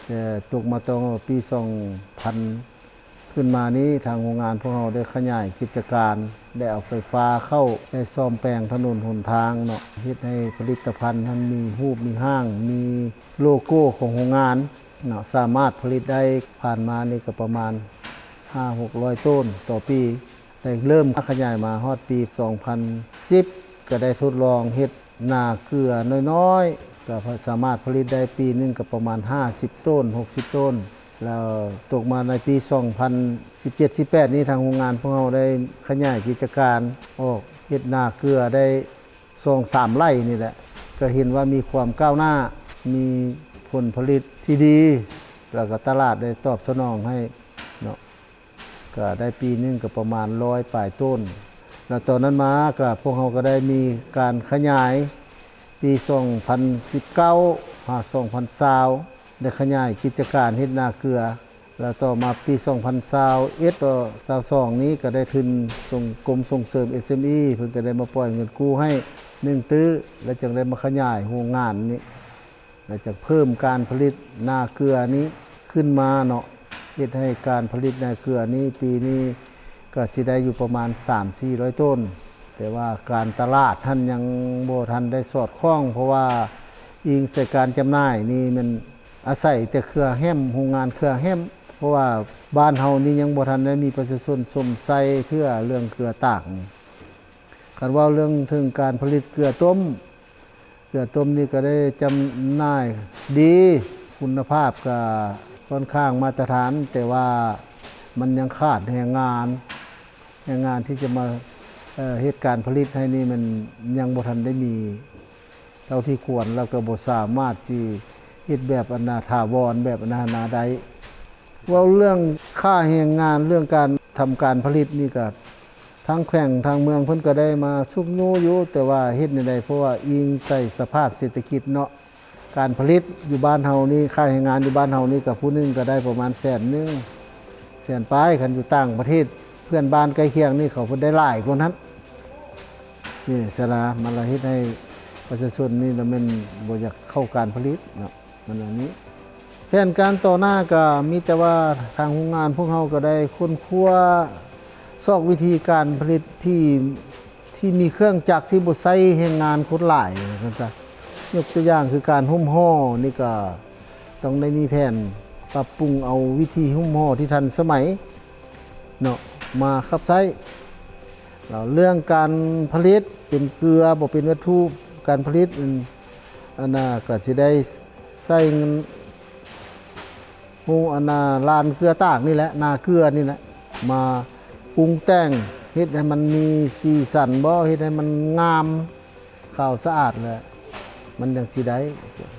ແຕ່ຕົກມາແຕ່ປີສອງພັນ ຂຶ້ນມານີ້ ທາງໂຮງງານພວກເຮົາໄດ້ຂະຫຍາຍກິດຈະການ, ໄດ້ເອົາໄຟຟ້າເຂົ້າ, ໄດ້ສ້ອມແປງຖະໜົນຫົນທາງເນາະ, ເຮັດໃຫ້ຜະລິດຕະພັນຫັ້ນມີຮູບມີຮ່າງ, ມີໂລໂກ້ຂອງໂຮງງານເນາະ, ສາມາດຜະລິດໄດ້. ຜ່ານມານີ້ກໍປະມານຫ້າຫົກຮ້ອຍໂຕນຕໍ່ປີ. ໄດ້ເລີ່ມຂະຫຍາຍມາຮອດປີສອງພັນສິບ ກໍໄດ້ທົດລອງເຮັດນາເກືອນ້ອຍໆ, ກໍສາມາດຜະລິດໄດ້ປີໜຶ່ງກໍປະມານຫ້າສິບໂຕນ, ຫົກສິບໂຕນ. ແລ້ວຕົກມາໃນປີສອງພັນສິບເຈັດສິບແປດນີ້ ທາງໂຮງງານພວກເຮົາໄດ້ຂະຫຍາຍກິດຈະການອອກເຮັດນາເກືອໄດ້ສອງສາມໄຮ່ນີ້ແຫຼະ, ກໍເຫັນວ່າມີຄວາມກ້າວໜ້າ, ມີຜົນຜະລິດທີ່ດີ, ແລ້ວກໍຕະຫຼາດໄດ້ຕອບສະໜອງໃຫ້ເນາະ. ກໍໄດ້ປີໜຶ່ງກໍປະມານຮ້ອຍປາຍໂຕນ. ແລ້ວຕອນນັ້ນມາກໍພວກເຮົາກໍໄດ້ມີການຂະຫຍາຍ, ປີສອງພັນສິບເກົ້າຫາສອງພັນຊາວ ໄດ້ຂະຫຍາຍກິດຈະການເຮັດນາເກືອ. ແລ້ວຕໍ່ມາປີສອງພັນຊາວເອັດຕໍ່ຊາວສອງນີ້ ກໍໄດ້ທຶນສົ່ງ ກົມສົ່ງເສີມ ເອສເອັມອີ ເພິ່ນກໍໄດ້ມາປ່ອຍເງິນກູ້ໃຫ້ ໜຶ່ງຕື້ ແລ້ວຈັ່ງໄດ້ມາຂະຫຍາຍໂຮງງານນີ້ ແລ້ວຈັ່ງເພີ່ມການຜະລິດໜ້າເກືອນີ້ຂຶ້ນມາເນາະ ເຮັດໃຫ້ການຜະລິດໜ້າເກືອນີ້ ປີນີ້ກໍຊິໄດ້ຢູ່ປະມານສາມສີ່ຮ້ອຍໂຕນ ແຕ່ວ່າການຕະຫຼາດຫັ້ນຍັງບໍ່ທັນໄດ້ສອດຄ່ອງ ເພາະວ່າອີງໃສ່ການຈຳໜ່າຍນີ້ແມ່ນອາໄສແຕ່ເຄືອແຮ້ມ ໂຮງງານເຄືອແຮ້ມ ເພາະວ່າບ້ານເຮົານີ້ຍັງບໍ່ທັນໄດ້ມີປະຊາຊົນຊົມໃຊ້ເທື່ອເລື່ອງເກືອຕາກນີ້. ຄັນເວົ້າເລື່ອງເຖິງການຜະລິດເກືອຕົ້ມ, ເກືອຕົ້ມນີ້ກໍໄດ້ຈຳໜ່າຍດີ, ຄຸນນະພາບກໍຂ້ອນຂ້າງມາດຕະຖານ, ແຕ່ວ່າມັນຍັງຂາດແຮງງານ, ແຮງງານທີ່ຈະມາ ເອີ ເຮັດການຜະລິດໃຫ້ນີ້ມັນຍັງບໍ່ທັນໄດ້ມີເທົ່າທີ່ຄວນ, ແລ້ວກໍບໍ່ສາມາດຊິເຮັດແບບອັນນາຖາວອນ ແບບອັນນາໄດ້. ເວົ້າເລື່ອງຄ່າແຮງງານ, ເລື່ອງການທຳການຜະລິດນີ້ກໍ ທາງແຂວງທາງເມືອງເພິ່ນກໍໄດ້ມາຊຸກຍູ້ຢູ່, ແຕ່ວ່າເຮັດແນວໃດ ເພາະວ່າອີງໃສ່ສະພາບເສດຖະກິດເນາະ, ການຜະລິດຢູ່ບ້ານເຮົານີ້, ຄ່າແຮງງານຢູ່ບ້ານເຮົານີ້ ກໍຜູ້ໜຶ່ງກໍໄດ້ປະມານແສນໜຶ່ງ ແສນປາຍ, ຄັນຢູ່ຕ່າງປະເທດເພື່ອນບ້ານໃກ້ຄຽງນີ້ ເຂົາເພິ່ນໄດ້ຫຼາຍກວ່ານັ້ນ. ນີ້ຊະນະ ມັນລະເຮັດໃຫ້ປະຊາຊົນນີ້ລະແມ່ນບໍ່ຢາກເຂົ້າການຜະລິດເນາະ. ມັນອັນນີ້ ແຜນການຕໍ່ໜ້າກໍມີແຕ່ວ່າທາງໂຮງງານພວກເຮົາກໍໄດ້ຄົ້ນຄວ້າຊອກວິທີການຜະລິດທີ່ ທີ່ມີເຄື່ອງຈັກທີ່ບໍ່ໃຊ້ແຮງງານຄົນຫຼາຍ ວ່າຊັ້ນຊະ. ຍົກຕົວຢ່າງຄືການຫຸ້ມຫໍ່ນີ້ກໍຕ້ອງໄດ້ມີແຜນປັບປຸງເອົາວິທີຫຸ້ມຫໍ່ທີ່ທັນສະໄໝເນາະ ມາຂັບໃຊ້. ແລ້ວເລື່ອງການຜະລິດເປັນເກືອ ບໍ່ເປັນວັດຖຸການຜະລິດ ອັນ ອັນນ່າ ກໍຊິໄດ້ໃຊ້ເງິນ ໂຮງ ອັນນ່າ ລານເກືອຕາກນີ້ແຫຼະ ນາເກືອນີ້ແຫຼະ ມາປຸງແຕ່ງ ເຮັດໃຫ້ມັນມີສີສັນບໍ ເຮັດໃຫ້ມັນງາມ ຂາວສະອາດ ແລະ ມັນຈັ່ງຊິໄດ້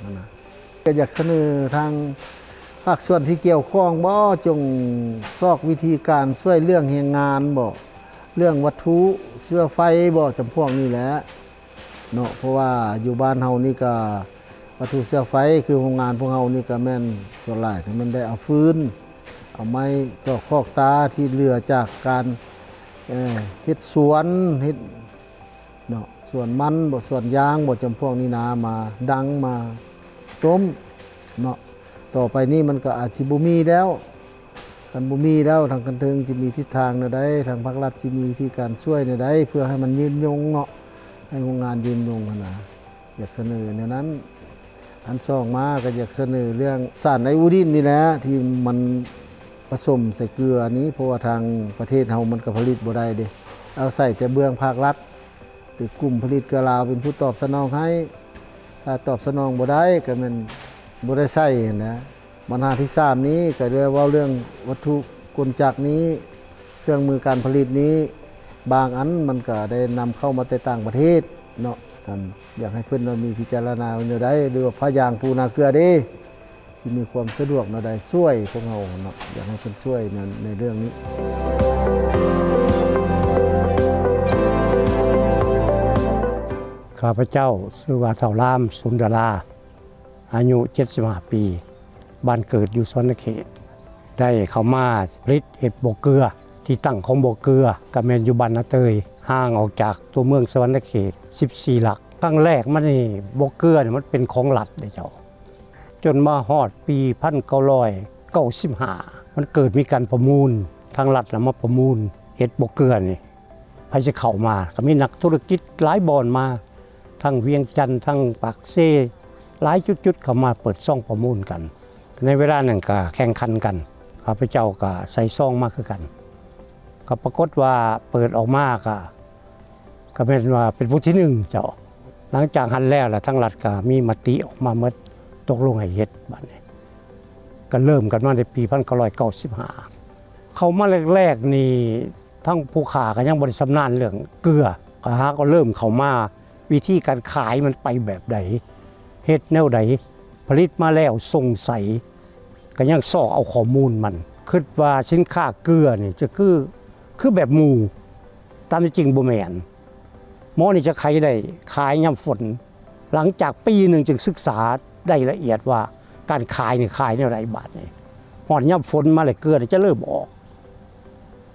ຫັ້ນນະ. ກໍຢາກສະເໜີທາງພາກສ່ວນທີ່ກ່ຽວຂ້ອງບໍ ຈົ່ງຊອກວິທີການຊ່ວຍເລື່ອງແຮງງານບໍ ເລື່ອງວັດຖຸເຊື້ອໄຟບໍ ຈຳພວກນີ້ແຫຼະ ເນາະ ເພາະວ່າຢູ່ບ້ານເຮົານີ້ກະວັດຖຸເຊື້ອໄຟ ຄືໂຮງງານພວກເຮົານີ້ກະແມ່ນສ່ວນຫຼາຍກະແມ່ນໄດ້ເອົາຟືນ ເອົາໄມ້ຕອກຄອກຕາທີ່ເຫຼືອຈາກການ ເອີ ເຮັດສວນ ເຮັດເນາະ ສວນມັນບໍ ສວນຢາງບໍ ຈຳພວກນີ້ນາ ມາດັງ ມາຕົ້ມເນາະ. ຕໍ່ໄປນີ້ມັນກະອາດຊິບໍ່ມີແລ້ວ. ຄັນບໍ່ມີແລ້ວ ທາງຂັ້ນເທິງຊິມີທິດທາງແນວໃດ, ທາງພາກລັດຊິມີວິທີການຊ່ວຍແນວໃດ ເພື່ອໃຫ້ມັນຍືນຍົງເນາະ ໃຫ້ໂຮງງານຍືນຍົງຫັ້ນນະ ຢາກສະເໜີແນວນັ້ນ. ອັນສອງມາກໍຢາກສະເໜີເລື່ອງສານໄອໂອດິນນີ້ແຫຼະ ທີ່ມັນປະສົມໃສ່ເກືອນີ້ ເພາະວ່າທາງປະເທດເຮົາມັນກໍຜະລິດບໍ່ໄດ້ເດ້ ອາໄສແຕ່ເບື້ອງພາກລັດ ຫຼື ກຸ່ມຜະລິດເກືອລາວເປັນຜູ້ຕອບສະໜອງໃຫ້. ຖ້າຕອບສະໜອງບໍ່ໄດ້ ກໍແມ່ນບໍ່ໄດ້ໃຊ້ຫັ້ນນະ. ບັນຫາທີສາມນີ້ກໍເລື່ອງ ເວົ້າເລື່ອງວັດຖຸກົນຈັກນີ້ ເຄື່ອງມືການຜະລິດນີ້ ບາງອັນມັນກໍໄດ້ນຳເຂົ້າມາແຕ່ຕ່າງປະເທດເນາະ. ອັນ ຢາກໃຫ້ເພິ່ນວ່າມີພິຈາລະນາແນວໃດ ຫຼືວ່າຜ້າຢາງປູນາເກືອເດ້ ຊິມີຄວາມສະດວກແນວໃດ ຊ່ວຍພວກເຮົາເນາະ ຢາກໃຫ້ເພິ່ນຊ່ວຍໃນ ໃນເລື່ອງນີ້. ຂ້າພະເຈົ້າຊື່ວ່າທ້າວລາມ ສຸນດາລາ ອາຍຸເຈັດສິບຫ້າປີ ບ້ານເກີດຢູ່ສະຫວັນນະເຂດ ໄດ້ເຂົ້າມາຜະລິດເຮັດບໍ່ເກືອ. ທີ່ຕັ້ງຂອງບໍ່ເກືອກໍແມ່ນຢູ່ບ້ານນາເຕີຍ ຫ່າງອອກຈາກຕົວເມືອງສະຫວັນນະເຂດສິບສີ່ຫຼັກ. ຄັ້ງແລກມານີ້ບໍ່ເກືອນີ້ມັນເປັນຂອງລັດເດ້ເຈົ້າ, ຈົນມາຮອດປີພັນເກົ້າຮ້ອຍເກົ້າສິບຫ້າ ມັນເກີດມີການປະມູນ, ທາງລັດລະມາປະມູນເຮັດບໍ່ເກືອນີ້. ໃຜຊິເຂົ້າມາ ກໍມີນັກທຸລະກິດຫຼາຍບ່ອນມາ ທັງວຽງຈັນ ທັງປາກເຊ ຫຼາຍຈຸດໆ ເຂົ້າມາເປີດຊອງປະມູນກັນ. ໃນເວລານັ້ນກໍແຂ່ງຂັນກັນ, ຂ້າພະເຈົ້າກໍໃສ່ຊອງມາຄືກັນ. ກໍປາກົດວ່າເປີດອອກມາກໍ ກໍແມ່ນວ່າເປັນຜູ້ທີໜຶ່ງເຈົ້າ. ຫຼັງຈາກຫັ້ນແລ້ວລະ ທາງລັດກໍມີມະຕິອອກມາໝົດ, ຕົກລົງໃຫ້ເຮັດ. ບາດນີ້ກໍເລີ່ມກັນມາໃນປີພັນເກົ້າຮ້ອຍເກົ້າສິບຫ້າ. ເຂົ້າມາແລກໆນີ້ ທັງຜູ້ຂ້າກໍຍັງບໍ່ໄດ້ຊຳນານເລື່ອງເກືອ, ກໍຫາກໍເລີ່ມເຂົ້າມາ ວິທີການຂາຍມັນໄປແບບໃດ ເຮັດແນວໃດ, ຜະລິດມາແລ້ວສົ່ງໃສ, ກໍຍັງຊອກເອົາຂໍ້ມູນມັນ. ຄິດວ່າສິນຄ້າເກືອນີ້ຈະຄື ຄືແບບໝູ່, ຕາມທີ່ຈິງບໍ່ແມ່ນ. ໝໍນີ້ຈະຂາຍໄດ້ ຂາຍຍາມຝົນ. ຫຼັງຈາກປີໜຶ່ງຈຶ່ງສຶກສາໄດ້ລະອຽດວ່າການຂາຍນີ້ຂາຍແນວໃດ. ບາດນີ້ຮອດຍາມຝົນມາແລ້ວ ເກືອນີ້ຈະເລີ່ມອອກ,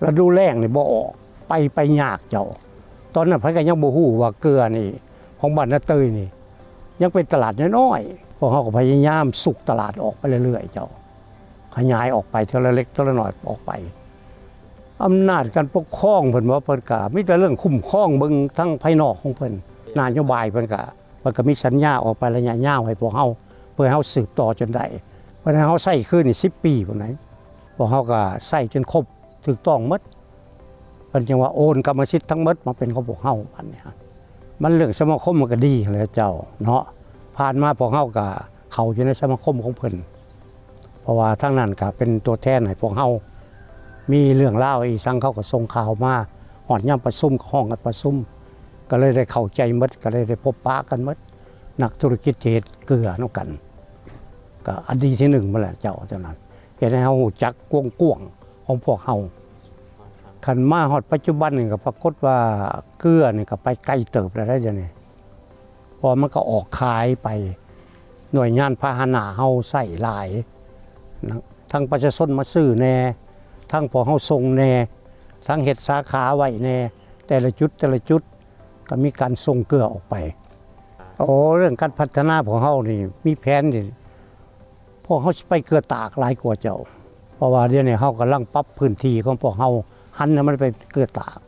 ລະດູແລ້ງນີ້ບໍ່ອອກ, ໄປ ໄປຍາກເຈົ້າ. ຕອນນັ້ນໃຜກໍຍັງບໍ່ຮູ້ວ່າເກືອນີ້ ຂອງບ້ານນາເຕີຍນີ້ ຍັງເປັນຕະຫຼາດນ້ອຍໆ ພວກເຮົາກໍພະຍາຍາມສຸກຕະຫຼາດອອກໄປເລື້ອຍໆ ເຈົ້າ ຂະຫຍາຍອອກໄປເທື່ອລະເລັກເທື່ອລະໜ້ອຍອອກໄປ. ອຳນາດການປົກຄອງເພິ່ນບໍ່ ເພິ່ນກໍມີແຕ່ເລື່ອງຄຸ້ມຄອງເບິ່ງທາງພາຍນອກຂອງເພິ່ນ. ນະໂຍບາຍເພິ່ນກໍ ເພິ່ນກໍມີສັນຍາອອກໄປໄລຍະຍາວໃຫ້ພວກເຮົາ ເພື່ອໃຫ້ເຮົາສືບຕໍ່ຈົນໄດ້. ເພິ່ນໃຫ້ເຮົາໃຊ້ຄືນນີ້ສິບປີພຸ້ນໃດ ພວກເຮົາກໍໃຊ້ຈົນຄົບ ຖືກຕ້ອງໝົດ ເພິ່ນຈຶ່ງວ່າໂອນກຳມະສິດທັງໝົດມາເປັນຂອງພວກເຮົາ. ອັນນີ້ມັນເລື່ອງສະມາຄົມມັນກໍດີຫັ້ນແຫຼະເຈົ້າເນາະ. ຜ່ານມາພວກເຮົາກໍເຂົ້າຢູ່ໃນສະມາຄົມຂອງເພິ່ນ ເພາະວ່າທາງນັ້ນກໍເປັນຕົວແທນໃຫ້ພວກເຮົາ ມີເລື່ອງລາວອີ່ສັງເຂົາກໍສົ່ງຂ່າວມາ ຮອດຍາມປະຊຸມກໍຮ້ອງກັນປະຊຸມ ກໍເລີຍໄດ້ເຂົ້າໃຈໝົດ ກໍເລີຍໄດ້ພົບປະກັນໝົດ ນັກທຸລະກິດທີ່ເຮັດເກືອນຳກັນ ກໍອັນດີທີໜຶ່ງໝົດແຫຼະເຈົ້າ ເຈົ້ານັ້ນ ເຮັດໃຫ້ເຮົາຮູ້ຈັກກວ້າງໆຂອງພວກເຮົາ. ຄັນມາຮອດປັດຈຸບັນນີ້ກໍປາກົດວ່າເກືອນີ້ກໍໄປໄກເຕີບແລ້ວໄດ໋ ດຽວນີ້ ເພາະວ່າມັນກໍອອກຂາຍໄປ ໜ່ວຍງານພາຫະນະເຮົາໃຊ້ຫຼາຍນະ ທັງປະຊາຊົນມາຊື້ແດ່ ທັງພວກເຮົາສົ່ງແດ່ ທັງເຮັດສາຂາໄວ້ແດ່ ແຕ່ລະຈຸດ ແຕ່ລະຈຸດ ກໍມີການສົ່ງເກືອອອກໄປ. ໂອ້ ເລື່ອງການພັດທະນາພວກເຮົານີ້ມີແຜນນີ້ ພວກເຮົາຊິໄປເກືອຕາກຫຼາຍກວ່າເຈົ້າ ເພາະວ່າດຽວນີ້ເຮົາກຳລັງປັບພື້ນທີ່ຂອງພວກເຮົາ ຫັນໃຫ້ມັນເປັນເກືອຕາກ.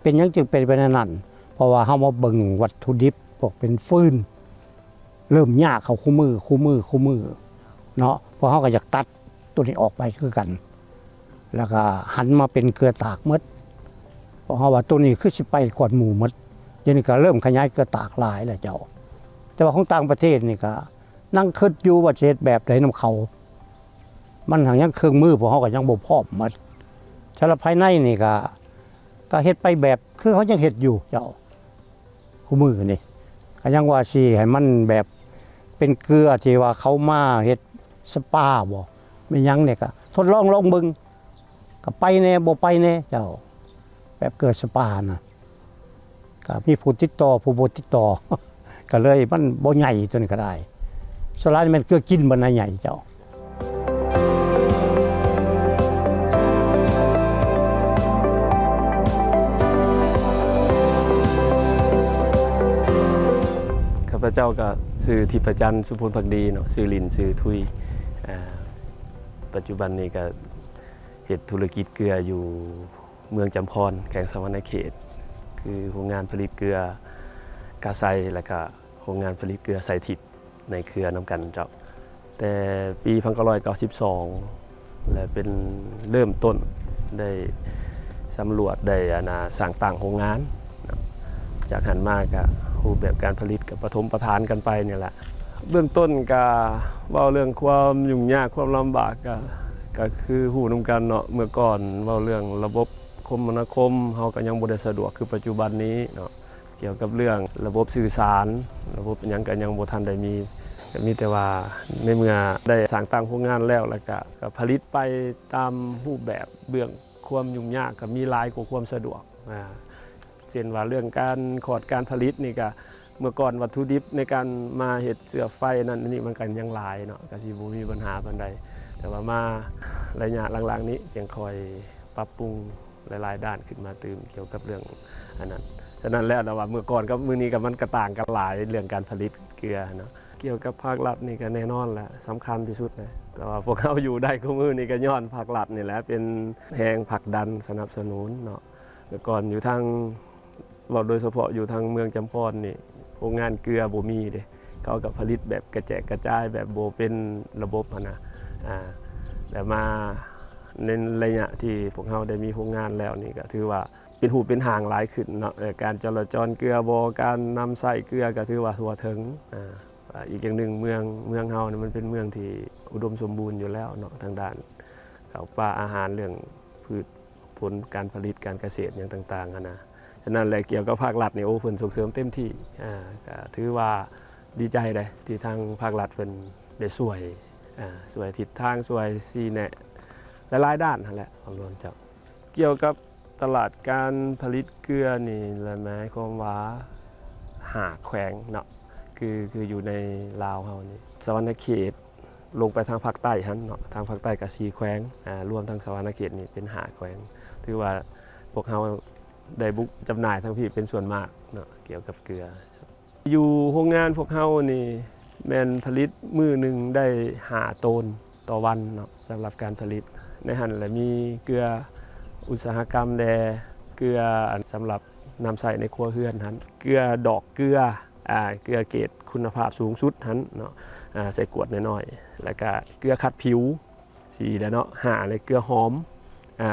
ເປັນຫຍັງຈຶ່ງເປັນໄປແນວນັ້ນ? ເພາະວ່າເຮົາມາເບິ່ງວັດຖຸດິບ ພວກເປັນຟືນ ເລີ່ມຍາກເຂົ້າຄູ່ມື້ ຄູ່ມື້ ຄູ່ມື້ເນາະ ພວກເຮົາກໍຢາກຕັດໂຕນີ້ອອກໄປຄືກັນ ແລ້ວກໍຫັນມາເປັນເກືອຕາກໝົດ ເພາະເຮົາວ່າໂຕນີ້ຄືຊິໄປກ່ອນໝູ່ໝົດ. ດຽວນີ້ກໍເລີ່ມຂະຫຍາຍເກືອຕາກຫຼາຍແລ້ວເຈົ້າ ແຕ່ວ່າຂອງຕ່າງປະເທດນີ້ກໍ ນັ່ງຄິດຢູ່ວ່າຊິເຮັດແບບໃດນຳເຂົາ ມັນຫາກຍັງເຄື່ອງມືພວກເຮົາກໍຍັງບໍ່ພ້ອມໝົດ. ສຳລັບພາຍໃນນີ້ກໍ ກໍເຮັດໄປແບບຄືເຮົາຍັງເຮັດຢູ່ເຈົ້າ ຄູ່ມື້ນີ້ ກໍຍັງວ່າຊິໃຫ້ມັນແບບເປັນເກືອທີ່ວ່າເຂົາມາເຮັດສະປາບໍ ແມ່ນຫຍັງນີ້ ກໍທົດລອງລອງເບິ່ງ ກໍໄປແດ່ບໍ່ໄປແດ່ເຈົ້າ ແບບເກີດສະປານະ ກໍມີຜູ້ຕິດຕໍ່ ຜູ້ບໍ່ຕິດຕໍ່ ກໍເລີຍມັນບໍ່ໃຫຍ່ ຕົວນີ້ກໍໄດ້ ສ່ວນຫຼາຍແມ່ນເກືອກິນ ມັນນະໃຫຍ່ເຈົ້າ. ຂ້າພະເຈົ້າກໍຊື່ທິບພະຈັນ ສຸພົນພັກດີເນາະ ຊື່ຫຼິ້ນຊື່ທຸຍ ອາ ປັດຈຸບັນນີ້ກໍເຮັດທຸລະກິດເກືອຢູ່ ເມືອງຈຳພອນ ແຂວງສະຫວັນນະເຂດ ຄືໂຮງງານຜະລິດເກືອກາໄຊ ແລະກະໂຮງງານຜະລິດເກືອໄຊທິບໃນເຄືອນຳກັນເຈົ້າ. ແຕ່ປີພັນເກົ້າຮ້ອຍເກົ້າສິບສອງ ແລະເປັນເລີ່ມຕົ້ນໄດ້ສຳຫຼວດ ໄດ້ ອັນນ່າ ສ້າງຕັ້ງໂຮງງານເນາະ. ຈາກຫັ້ນມາກະຮູບແບບການຜະລິດກະປະຖົມປະຖານກັນໄປນີ້ແຫຼະ. ເບື້ອງຕົ້ນກະເວົ້າເລື່ອງຄວາມຫຍຸ້ງຍາກ ຄວາມລຳບາກ ກະ ກະຄືຮູ້ນຳກັນເນາະ ເມື່ອກ່ອນເວົ້າເລື່ອງລະບົບຄົມມະນາຄົມ ເຮົາກໍຍັງບໍ່ໄດ້ສະດວກຄືປັດຈຸບັນນີ້ເນາະ ກ່ຽວກັບເລື່ອງລະບົບສື່ສານ ລະບົບຫຍັງກໍຍັງບໍ່ທັນໄດ້ມີ ກໍມີແຕ່ວ່າໃນເມື່ອໄດ້ສ້າງຕັ້ງໂຮງງານແລ້ວ ແລ້ວກະ ກະຜະລິດໄປຕາມຮູບແບບ ເບື້ອງຄວາມຫຍຸ້ງຍາກກໍມີຫຼາຍກວ່າຄວາມສະດວກ ອາ ເຊັ່ນວ່າເລື່ອງການຂອດການຜະລິດນີ້ກະ ເມື່ອກ່ອນວັດຖຸດິບໃນການມາເຮັດເຊື້ອໄຟນັ້ນນີ້ ມັນກໍຍັງຫຼາຍເນາະ ກໍຊິບໍ່ມີບັນຫາປານໃດ. ແຕ່ວ່າມາໄລຍະຫຼັງໆນີ້ ຈຶ່ງຄ່ອຍປັບປຸງຫຼາຍໆດ້ານຂຶ້ນມາຕື່ມ ກ່ຽວກັບເລື່ອງອັນນັ້ນ. ສະນັ້ນແລ້ວ ແຕ່ວ່າເມື່ອກ່ອນກັບມື້ນີ້ກໍ ມັນກໍຕ່າງກັນຫຼາຍ ເລື່ອງການຜະລິດເກືອເນາະ. ກ່ຽວກັບພາກລັດນີ້ກໍແນ່ນອນແຫຼະ ສຳຄັນທີ່ສຸດແຫຼະ. ແຕ່ວ່າພວກເຮົາຢູ່ໄດ້ຄູ່ມື້ນີ້ ກໍຍ້ອນພາກລັດນີ້ແຫຼະ ເປັນແຮງຜັກດັນສະໜັບສະໜູນເນາະ. ແຕ່ກ່ອນຢູ່ທາງ ເວົ້າໂດຍສະເພາະຢູ່ທາງເມືອງຈຳພອນນີ້ ໂຮງງານເກືອບໍ່ມີເດ້ ເຂົາກໍຜະລິດແບບກະແຈກກະຈາຍ ແບບບໍ່ເປັນລະບົບຫັ້ນນະ ອາ ແຕ່ມາໃນໄລຍະທີ່ພວກເຮົາໄດ້ມີໂຮງງານແລ້ວນີ້ ກໍຖືວ່າເປັນຮູບເປັນຮ່າງຫຼາຍຂຶ້ນເນາະ ເອີ ການຈະລາຈອນເກືອບໍ ການນຳໃຊ້ເກືອກໍຖືວ່າທົ່ວເຖິງ ອາ ອີກຢ່າງໜຶ່ງ ເມືອງ ເມືອງເຮົານີ້ມັນເປັນເມືອງທີ່ອຸດົມສົມບູນຢູ່ແລ້ວເນາະ ທາງດ້ານເຂົ້າປາອາຫານ ເລື່ອງພືດ ຜົນການຜະລິດການກະເສດຫຍັງຕ່າງໆຫັ້ນນະ. ສະນັ້ນແຫຼະ ກ່ຽວກັບພາກລັດນີ້ ໂອ້ ເພິ່ນສົ່ງເສີມເຕັມທີ່ ອາ ກະຖືວ່າດີໃຈເດ້ ທີ່ທາງພາກລັດເພິ່ນໄດ້ຊ່ວຍ ອາ ຊ່ວຍທິດທາງ ຊ່ວຍຊີ້ແນະຫຼາຍໆດ້ານຫັ້ນແຫຼະ ຂອງຫຼວງເຈົ້າ. ກ່ຽວກັບຕະຫຼາດການຜະລິດເກືອນີ້ ລະໝາຍຄວາມວ່າຫ້າແຂວງເນາະ ຄື ຄືຢູ່ໃນລາວເຮົານີ້ ສະຫວັນນະເຂດ ລົງໄປທາງພາກໃຕ້ຫັ້ນເນາະ ທາງພາກໃຕ້ກໍສີ່ແຂວງ ອາ ລວມທັງສະຫວັນນະເຂດນີ້ເປັນຫ້າແຂວງ. ຖືວ່າພວກເຮົາໄດ້ບຸກຈຳໜ່າຍທາງພີ້ເປັນສ່ວນມາກເນາະ ກ່ຽວກັບເກືອ. ຢູ່ໂຮງງານພວກເຮົານີ້ແມ່ນຜະລິດມື້ໜຶ່ງໄດ້ຫ້າໂຕນຕໍ່ວັນເນາະ ສຳລັບການຜະລິດ. ໃນຫັ້ນລະມີເກືອອຸດສາຫະກຳແດ່ ເກືອອັນສຳລັບນຳໃຊ້ໃນຄົວເຮືອນຫັ້ນ ເກືອດອກເກືອ ອາ ເກືອເກຣດຄຸນນະພາບສູງສຸດຫັ້ນເນາະ ອາ ໃສ່ກວດນ້ອຍໆ ແລ້ວກະເກືອຂັດຜິວ ສີ່ແລ້ວເນາະ ຫ້າແລ້ວເກືອຫອມ ອາ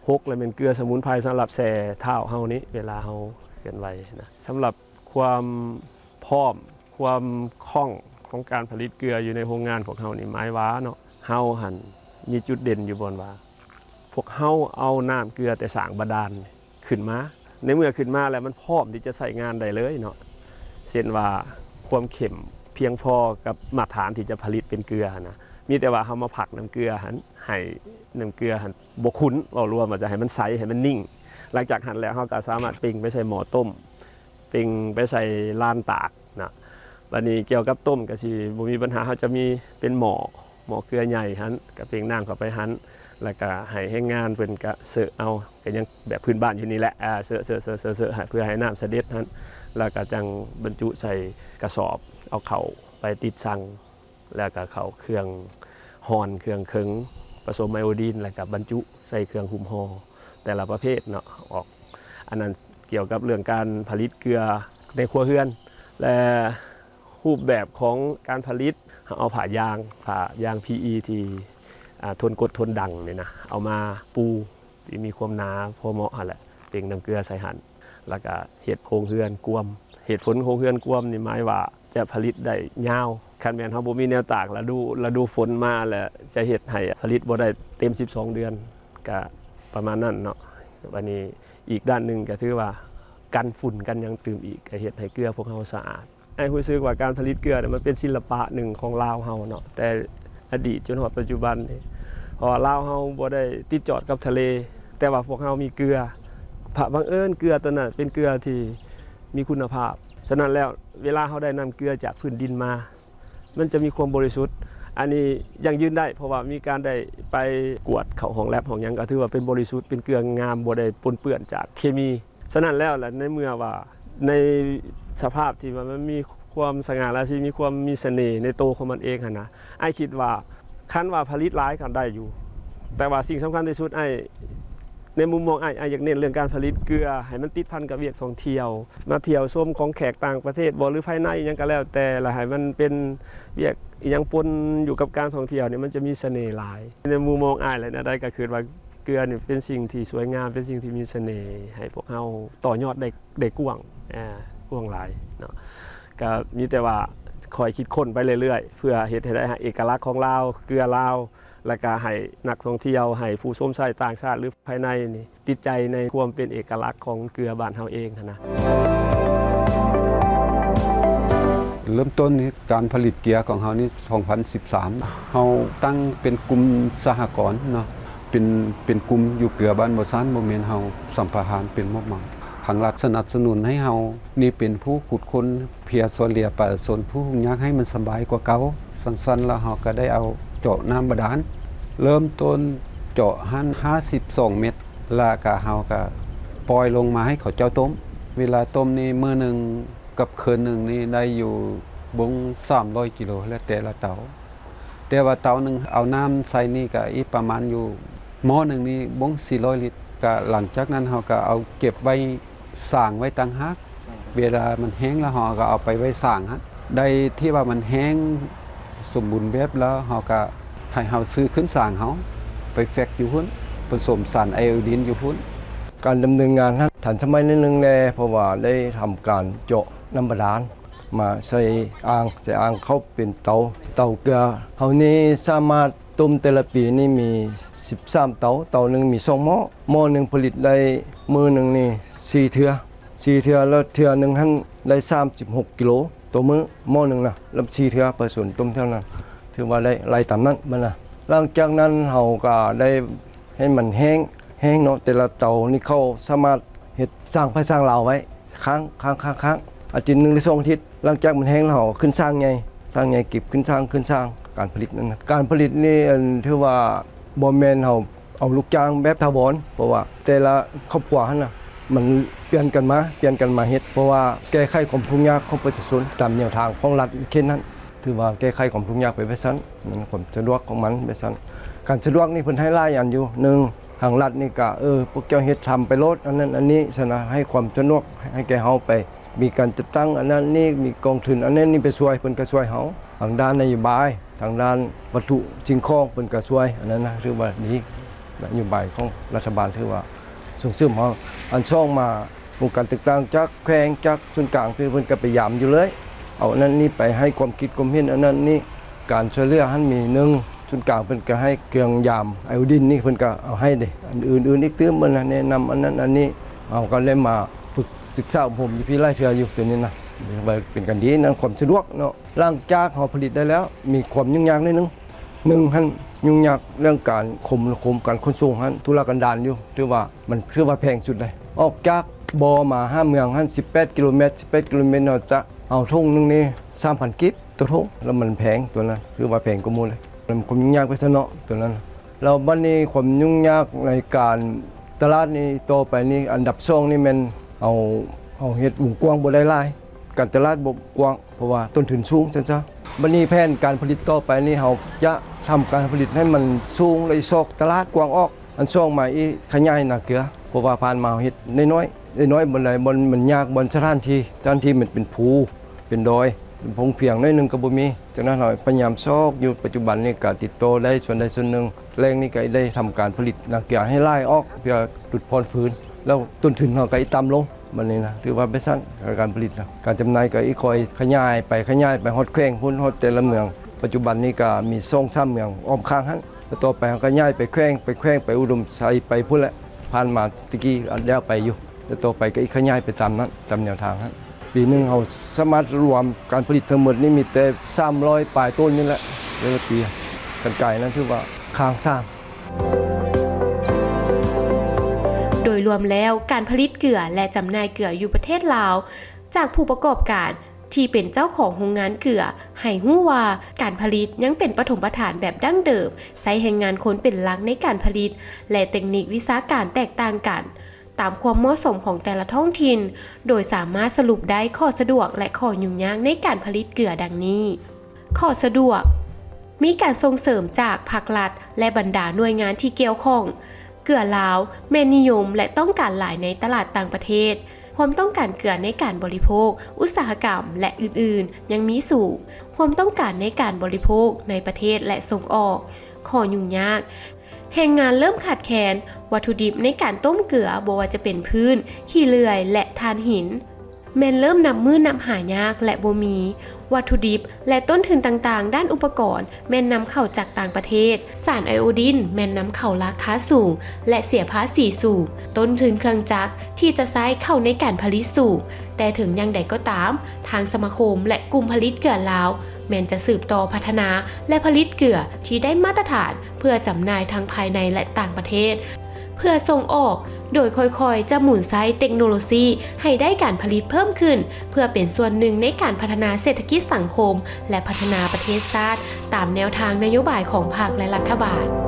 ຫົກແລ້ວແມ່ນເກືອສະໝຸນໄພສຳລັບແຊ່ເທົ້າເຮົານີ້ ເວລາເຮົາເຄື່ອນໄຫວນະ. ສຳລັບຄວາມພ້ອມ ຄວາມຄ່ອງຂອງການຜະລິດເກືອຢູ່ໃນໂຮງງານພວກເຮົານີ້ ໝາຍວ່າເນາະ ເຮົາຫັ້ນມີຈຸດເດັ່ນຢູ່ບ່ອນວ່າ ພວກເຮົາເອົານ້ຳເກືອແຕ່ສ້າງບາດານຂຶ້ນມາ. ໃນເມື່ອຂຶ້ນມາແລ້ວ ມັນພ້ອມທີ່ຈະໃຊ້ງານໄດ້ເລີຍເນາະ ເຊັ່ນວ່າ ຄວາມເຂັ້ມພຽງພໍກັບມາດຖານທີ່ຈະຜະລິດເປັນເກືອຫັ້ນນະ. ມີແຕ່ວ່າເຮົາມາພັກນ້ຳເກືອຫັ້ນ ໃຫ້ນ້ຳເກືອຫັ້ນບໍ່ຂຸ້ນ ເວົ້າລວມວ່າຈະໃຫ້ມັນໃສ ໃຫ້ມັນນິ່ງ. ຫຼັງຈາກຫັ້ນແລ້ວ ເຮົາກໍສາມາດເປັ່ງໄປໃສ່ໝໍ້ຕົ້ມ ເປັ່ງໄປໃສ່ລານຕາກນະ. ບາດນີ້ກ່ຽວກັບຕົ້ມກໍຊິບໍ່ມີບັນຫາ ເຮົາຈະມີເປັນໝໍ້ ໝໍ້ເກືອໃຫຍ່ຫັ້ນ ກໍເປັ່ງນ້ຳເຂົ້າໄປຫັ້ນ ແລ້ວກໍໃຫ້ແຮງງານເພິ່ນກະເຊາະເອົາ ກໍຍັງແບບພື້ນບ້ານຢູ່ນີ້ແຫຼະ ອາ ເຊາະໆໆໆ ໃຫ້ ເພື່ອໃຫ້ນ້ຳສະເດັດຫັ້ນ ແລ້ວກໍຈັ່ງບັນຈຸໃສ່ກະສອບ ເອົາເຂົ້າໄປຕິດສັງ ແລ້ວກໍເຂົ້າເຄື່ອງຮ່ອນ ເຄື່ອງເຄິງ ປະສົມໄອໂອດີນ ແລ້ວກໍບັນຈຸໃສ່ເຄື່ອງຫຸ້ມຫໍ່ແຕ່ລະປະເພດເນາະ ອອກ. ອັນນັ້ນກ່ຽວກັບເລື່ອງການຜະລິດເກືອໃນຄົວເຮືອນ ແລະ ຮູບແບບຂອງການຜະລິດ ເຮົາເອົາຜ້າຢາງ ຜ້າຢາງພີອີ ທີ່ ອາ ທົນກົດທົນດັງນີ້ນະ ເອົາມາປູ ທີ່ມີຄວາມໜາພໍເໝາະຫັ້ນແຫຼະ ເປັ່ງນ້ຳເກືອໃສ່ຫັ້ນ ແລ້ວກະເຮັດໂຮງເຮືອນກວມ. ເຫດຜົນໂຮງເຮືອນກວມນີ້ໝາຍວ່າຈະຜະລິດໄດ້ຍາວ. ຄັນແມ່ນເຮົາບໍ່ມີແນວຕາກ ລະດູ ລະດູຝົນມາແລ້ວ ຈະເຮັດໃຫ້ຜະລິດບໍ່ໄດ້ເຕັມສິບສອງເດືອນ ກະປະມານນັ້ນເນາະ. ບາດນີ້ອີກດ້ານໜຶ່ງກະຖືວ່າກັນຝຸ່ນກັນຫຍັງຕື່ມອີກ ກະເຮັດໃຫ້ເກືອພວກເຮົາສະອາດ. ອ້າຍຮູ້ສຶກວ່າການຜະລິດເກືອນີ້ ມັນເປັນສິລະປະໜຶ່ງຂອງລາວເຮົາເນາະ ແຕ່ອະດີດຈົນຮອດປັດຈຸບັນນີ້ ເພາະວ່າລາວເຮົາບໍ່ໄດ້ຕິດຈອດກັບທະເລ ແຕ່ວ່າພວກເຮົາມີເກືອ ພະບັງເອີນເກືອຕົວນັ້ນເປັນເກືອທີ່ມີຄຸນນະພາບ. ສະນັ້ນແລ້ວ ເວລາເຮົາໄດ້ນ້ຳເກືອຈາກພື້ນດິນມາ ມັນຈະມີຄວາມບໍລິສຸດ. ອັນນີ້ຢັ້ງຢືນໄດ້ ເພາະວ່າມີການໄດ້ໄປກວດເຂົ້າຫ້ອງແລັບຫ້ອງຫຍັງ ກໍຖືວ່າເປັນບໍລິສຸດ ເປັນເກືອງາມ ບໍ່ໄດ້ປົນເປື້ອນຈາກເຄມີ. ສະນັ້ນແລ້ວລະ ໃນເມື່ອວ່າ ໃນສະພາບທີ່ວ່າມັນມີຄວາມສະຫງ່າລາສີ ມີຄວາມມີສະເໜ່ໃນໂຕຂອງມັນເອງຫັ້ນນະ ອ້າຍຄິດວ່າ ຄັນວ່າຜະລິດຫຼາຍກໍໄດ້ຢູ່ ແຕ່ວ່າສິ່ງສຳຄັນທີ່ສຸດ ອ້າຍ ໃນມຸມມອງອ້າຍ ອ້າຍຢາກເນັ້ນເລື່ອງການຜະລິດເກືອໃຫ້ມັນຕິດພັນກັບວຽກທ່ອງທ່ຽວ ມາທ່ຽວຊົມຂອງແຂກຕ່າງປະເທດບໍ່ ຫຼື ພາຍໃນອີ່ຫຍັງກໍແລ້ວແຕ່ ລະໃຫ້ມັນເປັນວຽກອີ່ຫຍັງປົນຢູ່ກັບການທ່ອງທ່ຽວນີ້ ມັນຈະມີສະເໜ່ຫຼາຍ. ໃນມຸມມອງອ້າຍແລ້ວ ແນວໃດກໍຄິດວ່າ ເກືອນີ້ເປັນສິ່ງທີ່ສວຍງາມ ເປັນສິ່ງທີ່ມີສະເໜ່ໃຫ້ພວກເຮົາຕໍ່ຍອດໄດ້ ໄດ້ກວ້າງ ອາ ກວ້າງຫຼາຍເນາະ. ກະມີແຕ່ວ່າຄອຍຄິດຄົ້ນໄປເລື້ອຍໆ ເພື່ອເຮັດໃຫ້ໄດ້ເອກະລັກຂອງລາວ ເກືອລາວ ແລ້ວກະໃຫ້ນັກທ່ອງທ່ຽວ ໃຫ້ຜູ້ຊົມໃຊ້ຕ່າງຊາດ ຫຼື ພາຍໃນນີ້ ຕິດໃຈໃນຄວາມເປັນເອກະລັກຂອງເກືອບ້ານເຮົາເອງຫັ້ນນະ. ເລີ່ມຕົ້ນນີ້ ການຜະລິດເກືອຂອງເຮົານີ້ ສອງພັນສິບສາມ ເຮົາຕັ້ງເປັນກຸ່ມສະຫະກອນເນາະ ເປັນ ເປັນກຸ່ມຢູ່ເກືອບ້ານບໍ່ຊານ ບໍ່ແມ່ນເຮົາສຳປະທານເປັນມອບໝາຍ. ທາງລັດສະໜັບສະໜູນໃຫ້ເຮົານີ້ເປັນຜູ້ຂຸດຄົ້ນ ເພື່ອຊ່ວຍເຫຼືອປະຊາຊົນຜູ້ທຸກຍາກໃຫ້ມັນສະບາຍກວ່າເກົ່າ. ຊັ້ນໆ ແລ້ວເຮົາກໍໄດ້ເອົາເຈາະນ້ຳບາດານ ເລີ່ມຕົ້ນເຈາະຫັ້ນຫ້າສິບສອງເມັດ ແລ້ວກໍເຮົາກໍປ່ອຍລົງມາໃຫ້ເຂົາເຈົ້າຕົ້ມ. ເວລາຕົ້ມນີ້ ມື້ໜຶ່ງກັບຄືນໜຶ່ງນີ້ໄດ້ຢູ່ບົງສາມຮ້ອຍກິໂລ ແລ້ວແຕ່ລະເຕົາ. ແຕ່ວ່າເຕົາໜຶ່ງເອົານ້ຳໃສ່ນີ້ກໍອີກປະມານຢູ່ ໝໍ້ໜຶ່ງນີ້ບົງສີ່ຮ້ອຍລິດ. ກະຫຼັງຈາກນັ້ນເຮົາກໍເອົາເກັບໄວ້ ສາງໄວ້ຕ່າງຫາກ ເວລາມັນແຫ້ງແລ້ວ ເຮົາກໍເອົາໄປໄວ້ສາງຫັ້ນ. ໄດ້ທີ່ວ່າມັນແຫ້ງສົມບູນແບບແລ້ວ ເຮົາກໍໃຫ້ເຮົາຊື້ຂຶ້ນສາງເຮົາໄປແຟັກຢູ່ພຸ້ນ ປະສົມສານໄອໂອດີນຢູ່ພຸ້ນ. ການດຳເນີນງານຫັ້ນທັນສະໄໝໜ້ອຍໜຶ່ງແດ່ ເພາະວ່າໄດ້ທຳການເຈາະນ້ຳບາດານມາໃສ່ອ່າງ ໃສ່ອ່າງເຂົ້າເປັນເຕົາ ເຕົາເກືອ. ເຮົານີ້ສາມາດ ຕົ້ມແຕ່ລະປີນີ້ມີສິບສາມເຕົາ ເຕົາໜຶ່ງມີສອງໝໍ້ ໝໍ້ໜຶ່ງຜະລິດໄດ້ມື້ໜຶ່ງນີ້ສີ່ເທື່ອ ສີ່ເທື່ອ ແລ້ວເທື່ອໜຶ່ງຫັ້ນໄດ້ສາມສິບຫົກກິໂລຕໍ່ມື້ ໝໍ້ໜຶ່ງນະ ແລ້ວສີ່ເທື່ອປະຊາຊົນຕົ້ມແຖວນັ້ນ ຖືວ່າໄດ້ໄລ່ຕາມນັ້ນບັດນະ. ຫຼັງຈາກນັ້ນເຮົາກໍໄດ້ໃຫ້ມັນແຫ້ງ ແຫ້ງເນາະ ແຕ່ລະເຕົານີ້ເຂົາສາມາດເຮັດສ້າງໄຟສ້າງລາວໄວ້ ຄ້າງ ຄ້າງ ຄ້າງ ອາທິດໜຶ່ງຫຼືສອງອາທິດ ຫຼັງຈາກມັນແຫ້ງແລ້ວ ເຮົາຂຶ້ນສ້າງໃຫຍ່ ສ້າງໃຫຍ່ເກັບຂຶ້ນສ້າງ ຂຶ້ນສ້າງ ການຜະລິດນັ້ນນະ. ການຜະລິດນີ້ ອັນ ຖືວ່າບໍ່ແມ່ນເຮົາເອົາລູກຈ້າງແບບຖາວອນ ເພາະວ່າແຕ່ລະຄອບຄົວຫັ້ນນະ ມັນປ່ຽນກັນມາ ປ່ຽນກັນມາເຮັດ ເພາະວ່າແກ້ໄຂຄວາມທຸກຍາກຂອງປະຊາຊົນຕາມແນວທາງຂອງລັດເຂດນັ້ນ ຖືວ່າແກ້ໄຂຄວາມທຸກຍາກໄປແບບຊັ້ນ ມັນຄວາມສະດວກຂອງມັນແບບຊັ້ນ. ການສະດວກນີ້ເພິ່ນໃຫ້ຫຼາຍອັນຢູ່ ໜຶ່ງ ທາງລັດນີ້ກະ ເອີ ພວກເຈົ້າເຮັດທຳໄປໂລດ ອັນນັ້ນອັນນີ້ຊັ້ນນະ ໃຫ້ຄວາມສະດວກໃຫ້ແກ່ເຮົາໄປ ມີການຈັດຕັ້ງອັນນັ້ນນີ້ ມີກອງທຶນອັນນັ້ນນີ້ໄປຊ່ວຍ ເພິ່ນກະຊ່ວຍເຮົາ ທາງດ້ານນະໂຍບາຍ ທາງດ້ານວັດຖຸສິ່ງຂອງ ເພິ່ນກະຊ່ວຍ ອັນນັ້ນນະ ຖືວ່າດີ ນະໂຍບາຍຂອງລັດຖະບານ ຖືວ່າສົ່ງເສີມເຮົາ. ອັນສອງມາ ອົງການຕ່າງໆ ຈາກແຂວງ ຈາກສູນກາງ ເພິ່ນ ເພິ່ນກະໄປຢາມຢູ່ເລີຍ ເອົາອັນນັ້ນນີ້ໄປໃຫ້ຄວາມຄິດຄວາມເຫັນ ອັນນັ້ນນີ້ ການຊ່ວຍເຫຼືອຫັ້ນມີ ໜຶ່ງ ສູນກາງເພິ່ນກະໃຫ້ເຄື່ອງຢາມໄອໂອດິນນີ້ ເພິ່ນກະເອົາໃຫ້ເດ້ ອັນອື່ນໆ ອີກຕື່ມ ເພິ່ນນະແນະນຳອັນນັ້ນອັນນີ້ ເຮົາກະໄດ້ມາຝຶກສຶກສາອົບຮົມຢູ່ພີ້ຫຼາຍເທື່ອຢູ່ ໂຕນີ້ນະ ວ່າເປັນການດີ ນັ້ນຄວາມສະດວກເນາະ. ຫຼັງຈາກເຮົາຜະລິດໄດ້ແລ້ວ ມີຄວາມຫຍຸ້ງຍາກໜ້ອຍໜຶ່ງ ໜຶ່ງຫັ້ນຫຍຸ້ງຍາກເລື່ອງການຄົມ ລະຄົມ ການຂົນສົ່ງຫັ້ນ ທຸລະກັນດານຢູ່ ຖືວ່າ ມັນຖືວ່າແພງສຸດເລີຍ ອອກຈາກບໍ່ມາຫາເມືອງຫັ້ນ ສິບແປດກິໂລແມັດ ສິບແປດກິໂລແມັດ ເຮົາຈະເອົາຖົງໜຶ່ງນີ້ ສາມພັນກີບຕໍ່ຖົງ ລະມັນແພງ ໂຕນັ້ນຖືວ່າແພງກວ່າໝູ່ເລີຍ ມັນຄວາມຫຍຸ້ງຍາກໄປຊັ້ນເນາະ ໂຕນັ້ນ. ລະບາດນີ້ຄວາມຫຍຸ້ງຍາກໃນການຕະຫຼາດນີ້ ຕໍ່ໄປນີ້ ອັນດັບສອງນີ້ແມ່ນເຮົາ ເຮົາເຮັດວົງກວ້າງບໍ່ໄດ້ຫຼາຍ ການຕະຫຼາດບໍ່ກວ້າງ ເພາະວ່າຕົ້ນທຶນສູງຊັ້ນຊະ. ບາດນີ້ແຜນການຜະລິດຕໍ່ໄປນີ້ ເຮົາຈະທຳການຜະລິດໃຫ້ມັນສູງ ແລະ ຊອກຕະຫຼາດກວ້າງອອກ. ອັນສອງມາອີກ ຂະຫຍາຍນາເກືອ ເພາະວ່າຜ່ານມາເຮົາເຮັດນ້ອຍໆ ນ້ອຍໆ ບ່ອນໃດບ່ອນມັນຍາກ ບ່ອນສະຖານທີ່ ສະຖານທີ່ມັນເປັນພູ ເປັນດອຍ ເປັນພົງພຽງໜ້ອຍໜຶ່ງກະບໍ່ມີ. ຈາກນັ້ນເຮົາພະຍາຍາມຊອກຢູ່ ປັດຈຸບັນນີ້ກະຕິດຕໍ່ໄດ້ສ່ວນໃດສ່ວນໜຶ່ງ ແລ້ງນີ້ກະໄດ້ທຳການຜະລິດນາເກືອໃຫ້ຫຼາຍອອກ ເພື່ອຫຼຸດຜ່ອນຟື້ນ ແລ້ວຕົ້ນທຶນເຮົາກະອີກຕ່ຳລົງ. ບາດນີ້ນະ ຖືວ່າເປັນຊັ້ນ ການຜະລິດນະ ການຈຳໜ່າຍກະອີກຄ່ອຍຂະຫຍາຍໄປ ຂະຫຍາຍໄປຮອດແຂວງພຸ້ນ ຮອດແຕ່ລະເມືອງ. ປັດຈຸບັນນີ້ກະມີສອງສາມເມືອງອ້ອມຂ້າງຫັ້ນ ແລ້ວຕໍ່ໄປເຮົາກະຍ້າຍໄປແຂວງ ໄປແຂວງ ໄປອຸດົມໄຊ ໄປພຸ້ນແຫຼະ. ຜ່ານມາແຕ່ກີ້ແລ້ວໄປຢູ່ ແລ້ວຕໍ່ໄປກະອີກຂະຫຍາຍໄປຕາມນັ້ນ ຕາມແນວທາງຫັ້ນ. ປີໜຶ່ງເຮົາສາມາດລວມການຜະລິດທັງໝົດນີ້ມີແຕ່ສາມຮ້ອຍປາຍໂຕນນີ້ແຫຼະ ແຕ່ລະປີ ການຂາຍນັ້ນຖືວ່າຄ້າງສາງ. ໂດຍລວມແລ້ວ ການຜະລິດເກືອ ແລະ ຈຳໜ່າຍເກືອຢູ່ປະເທດລາວ ຈາກຜູ້ປະກອບການທີ່ເປັນເຈົ້າຂອງໂຮງງານເກືອ ໃຫ້ຮູ້ວ່າການຜະລິດຍັງເປັນປະຖົມປະຖານແບບດັ້ງເດີມ, ໃຊ້ແຮງງານຄົນເປັນຫຼັກໃນການຜະລິດ ແລະ ເຕັກນິກວິຊາການແຕກຕ່າງກັນ ຕາມຄວາມເໝາະສົມຂອງແຕ່ລະທ້ອງຖິ່ນ, ໂດຍສາມາດສະຫຼຸບໄດ້ຂໍ້ສະດວກ ແລະ ຂໍ້ຫຍຸ້ງຍາກໃນການຜະລິດເກືອດັ່ງນີ້. ຂໍ້ສະດວກ, ມີການສົ່ງເສີມຈາກພາກລັດ ແລະ ບັນດາໜ່ວຍງານທີ່ກ່ຽວຂ້ອງ. ເກືອລາວແມ່ນນິຍົມ ແລະ ຕ້ອງການຫຼາຍໃນຕະຫຼາດຕ່າງປະເທດ. ຄວາມຕ້ອງການເກືອໃນການບໍລິໂພກ, ອຸດສາຫະກຳ ແລະ ອື່ນໆ ຍັງມີສູງ. ຄວາມຕ້ອງການໃນການບໍລິໂພກໃນປະເທດ ແລະ ສົ່ງອອກ. ຂໍ້ຫຍຸ້ງຍາກ, ແຮງງານເລີ່ມຂາດແຄນ. ວັດຖຸດິບໃນການຕົ້ມເກືອ, ບໍ່ວ່າຈະເປັນຟືນ, ຂີ້ເລື່ອຍ ແລະ ຖ່ານຫີນ ແມ່ນເລີ່ມນັບມື້ນັບຫາຍາກ ແລະ ບໍ່ມີ. ວັດຖຸດິບ ແລະ ຕົ້ນທຶນຕ່າງໆ ດ້ານອຸປະກອນ ແມ່ນນຳເຂົ້າຈາກຕ່າງປະເທດ. ສານໄອໂອດິນແມ່ນນຳເຂົ້າລາຄາສູງ ແລະ ເສຍພາສີສູງ. ຕົ້ນທຶນເຄື່ອງຈັກທີ່ຈະໃຊ້ເຂົ້າໃນການຜະລິດສູງ. ແຕ່ເຖິງຢ່າງໃດກໍຕາມ, ທາງສະມາຄົມ ແລະ ກຸ່ມຜະລິດເກືອລາວ ແມ່ນຈະສືບຕໍ່ພັດທະນາ ແລະ ຜະລິດເກືອທີ່ໄດ້ມາດຕະຖານ ເພື່ອຈຳໜ່າຍທັງພາຍໃນ ແລະ ຕ່າງປະເທດ ເພື່ອສົ່ງອອກ, ໂດຍຄ່ອຍໆຈະໝູນໃຊ້ເຕັກໂນໂລຊີໃຫ້ໄດ້ການຜະລິດເພີ່ມຂຶ້ນ ເພື່ອເປັນສ່ວນໜຶ່ງໃນການພັດທະນາເສດຖະກິດສັງຄົມ ແລະ ພັດທະນາປະເທດຊາດ ຕາມແນວທາງນະໂຍບາຍຂອງພັກ ແລະ ລັດຖະບານ.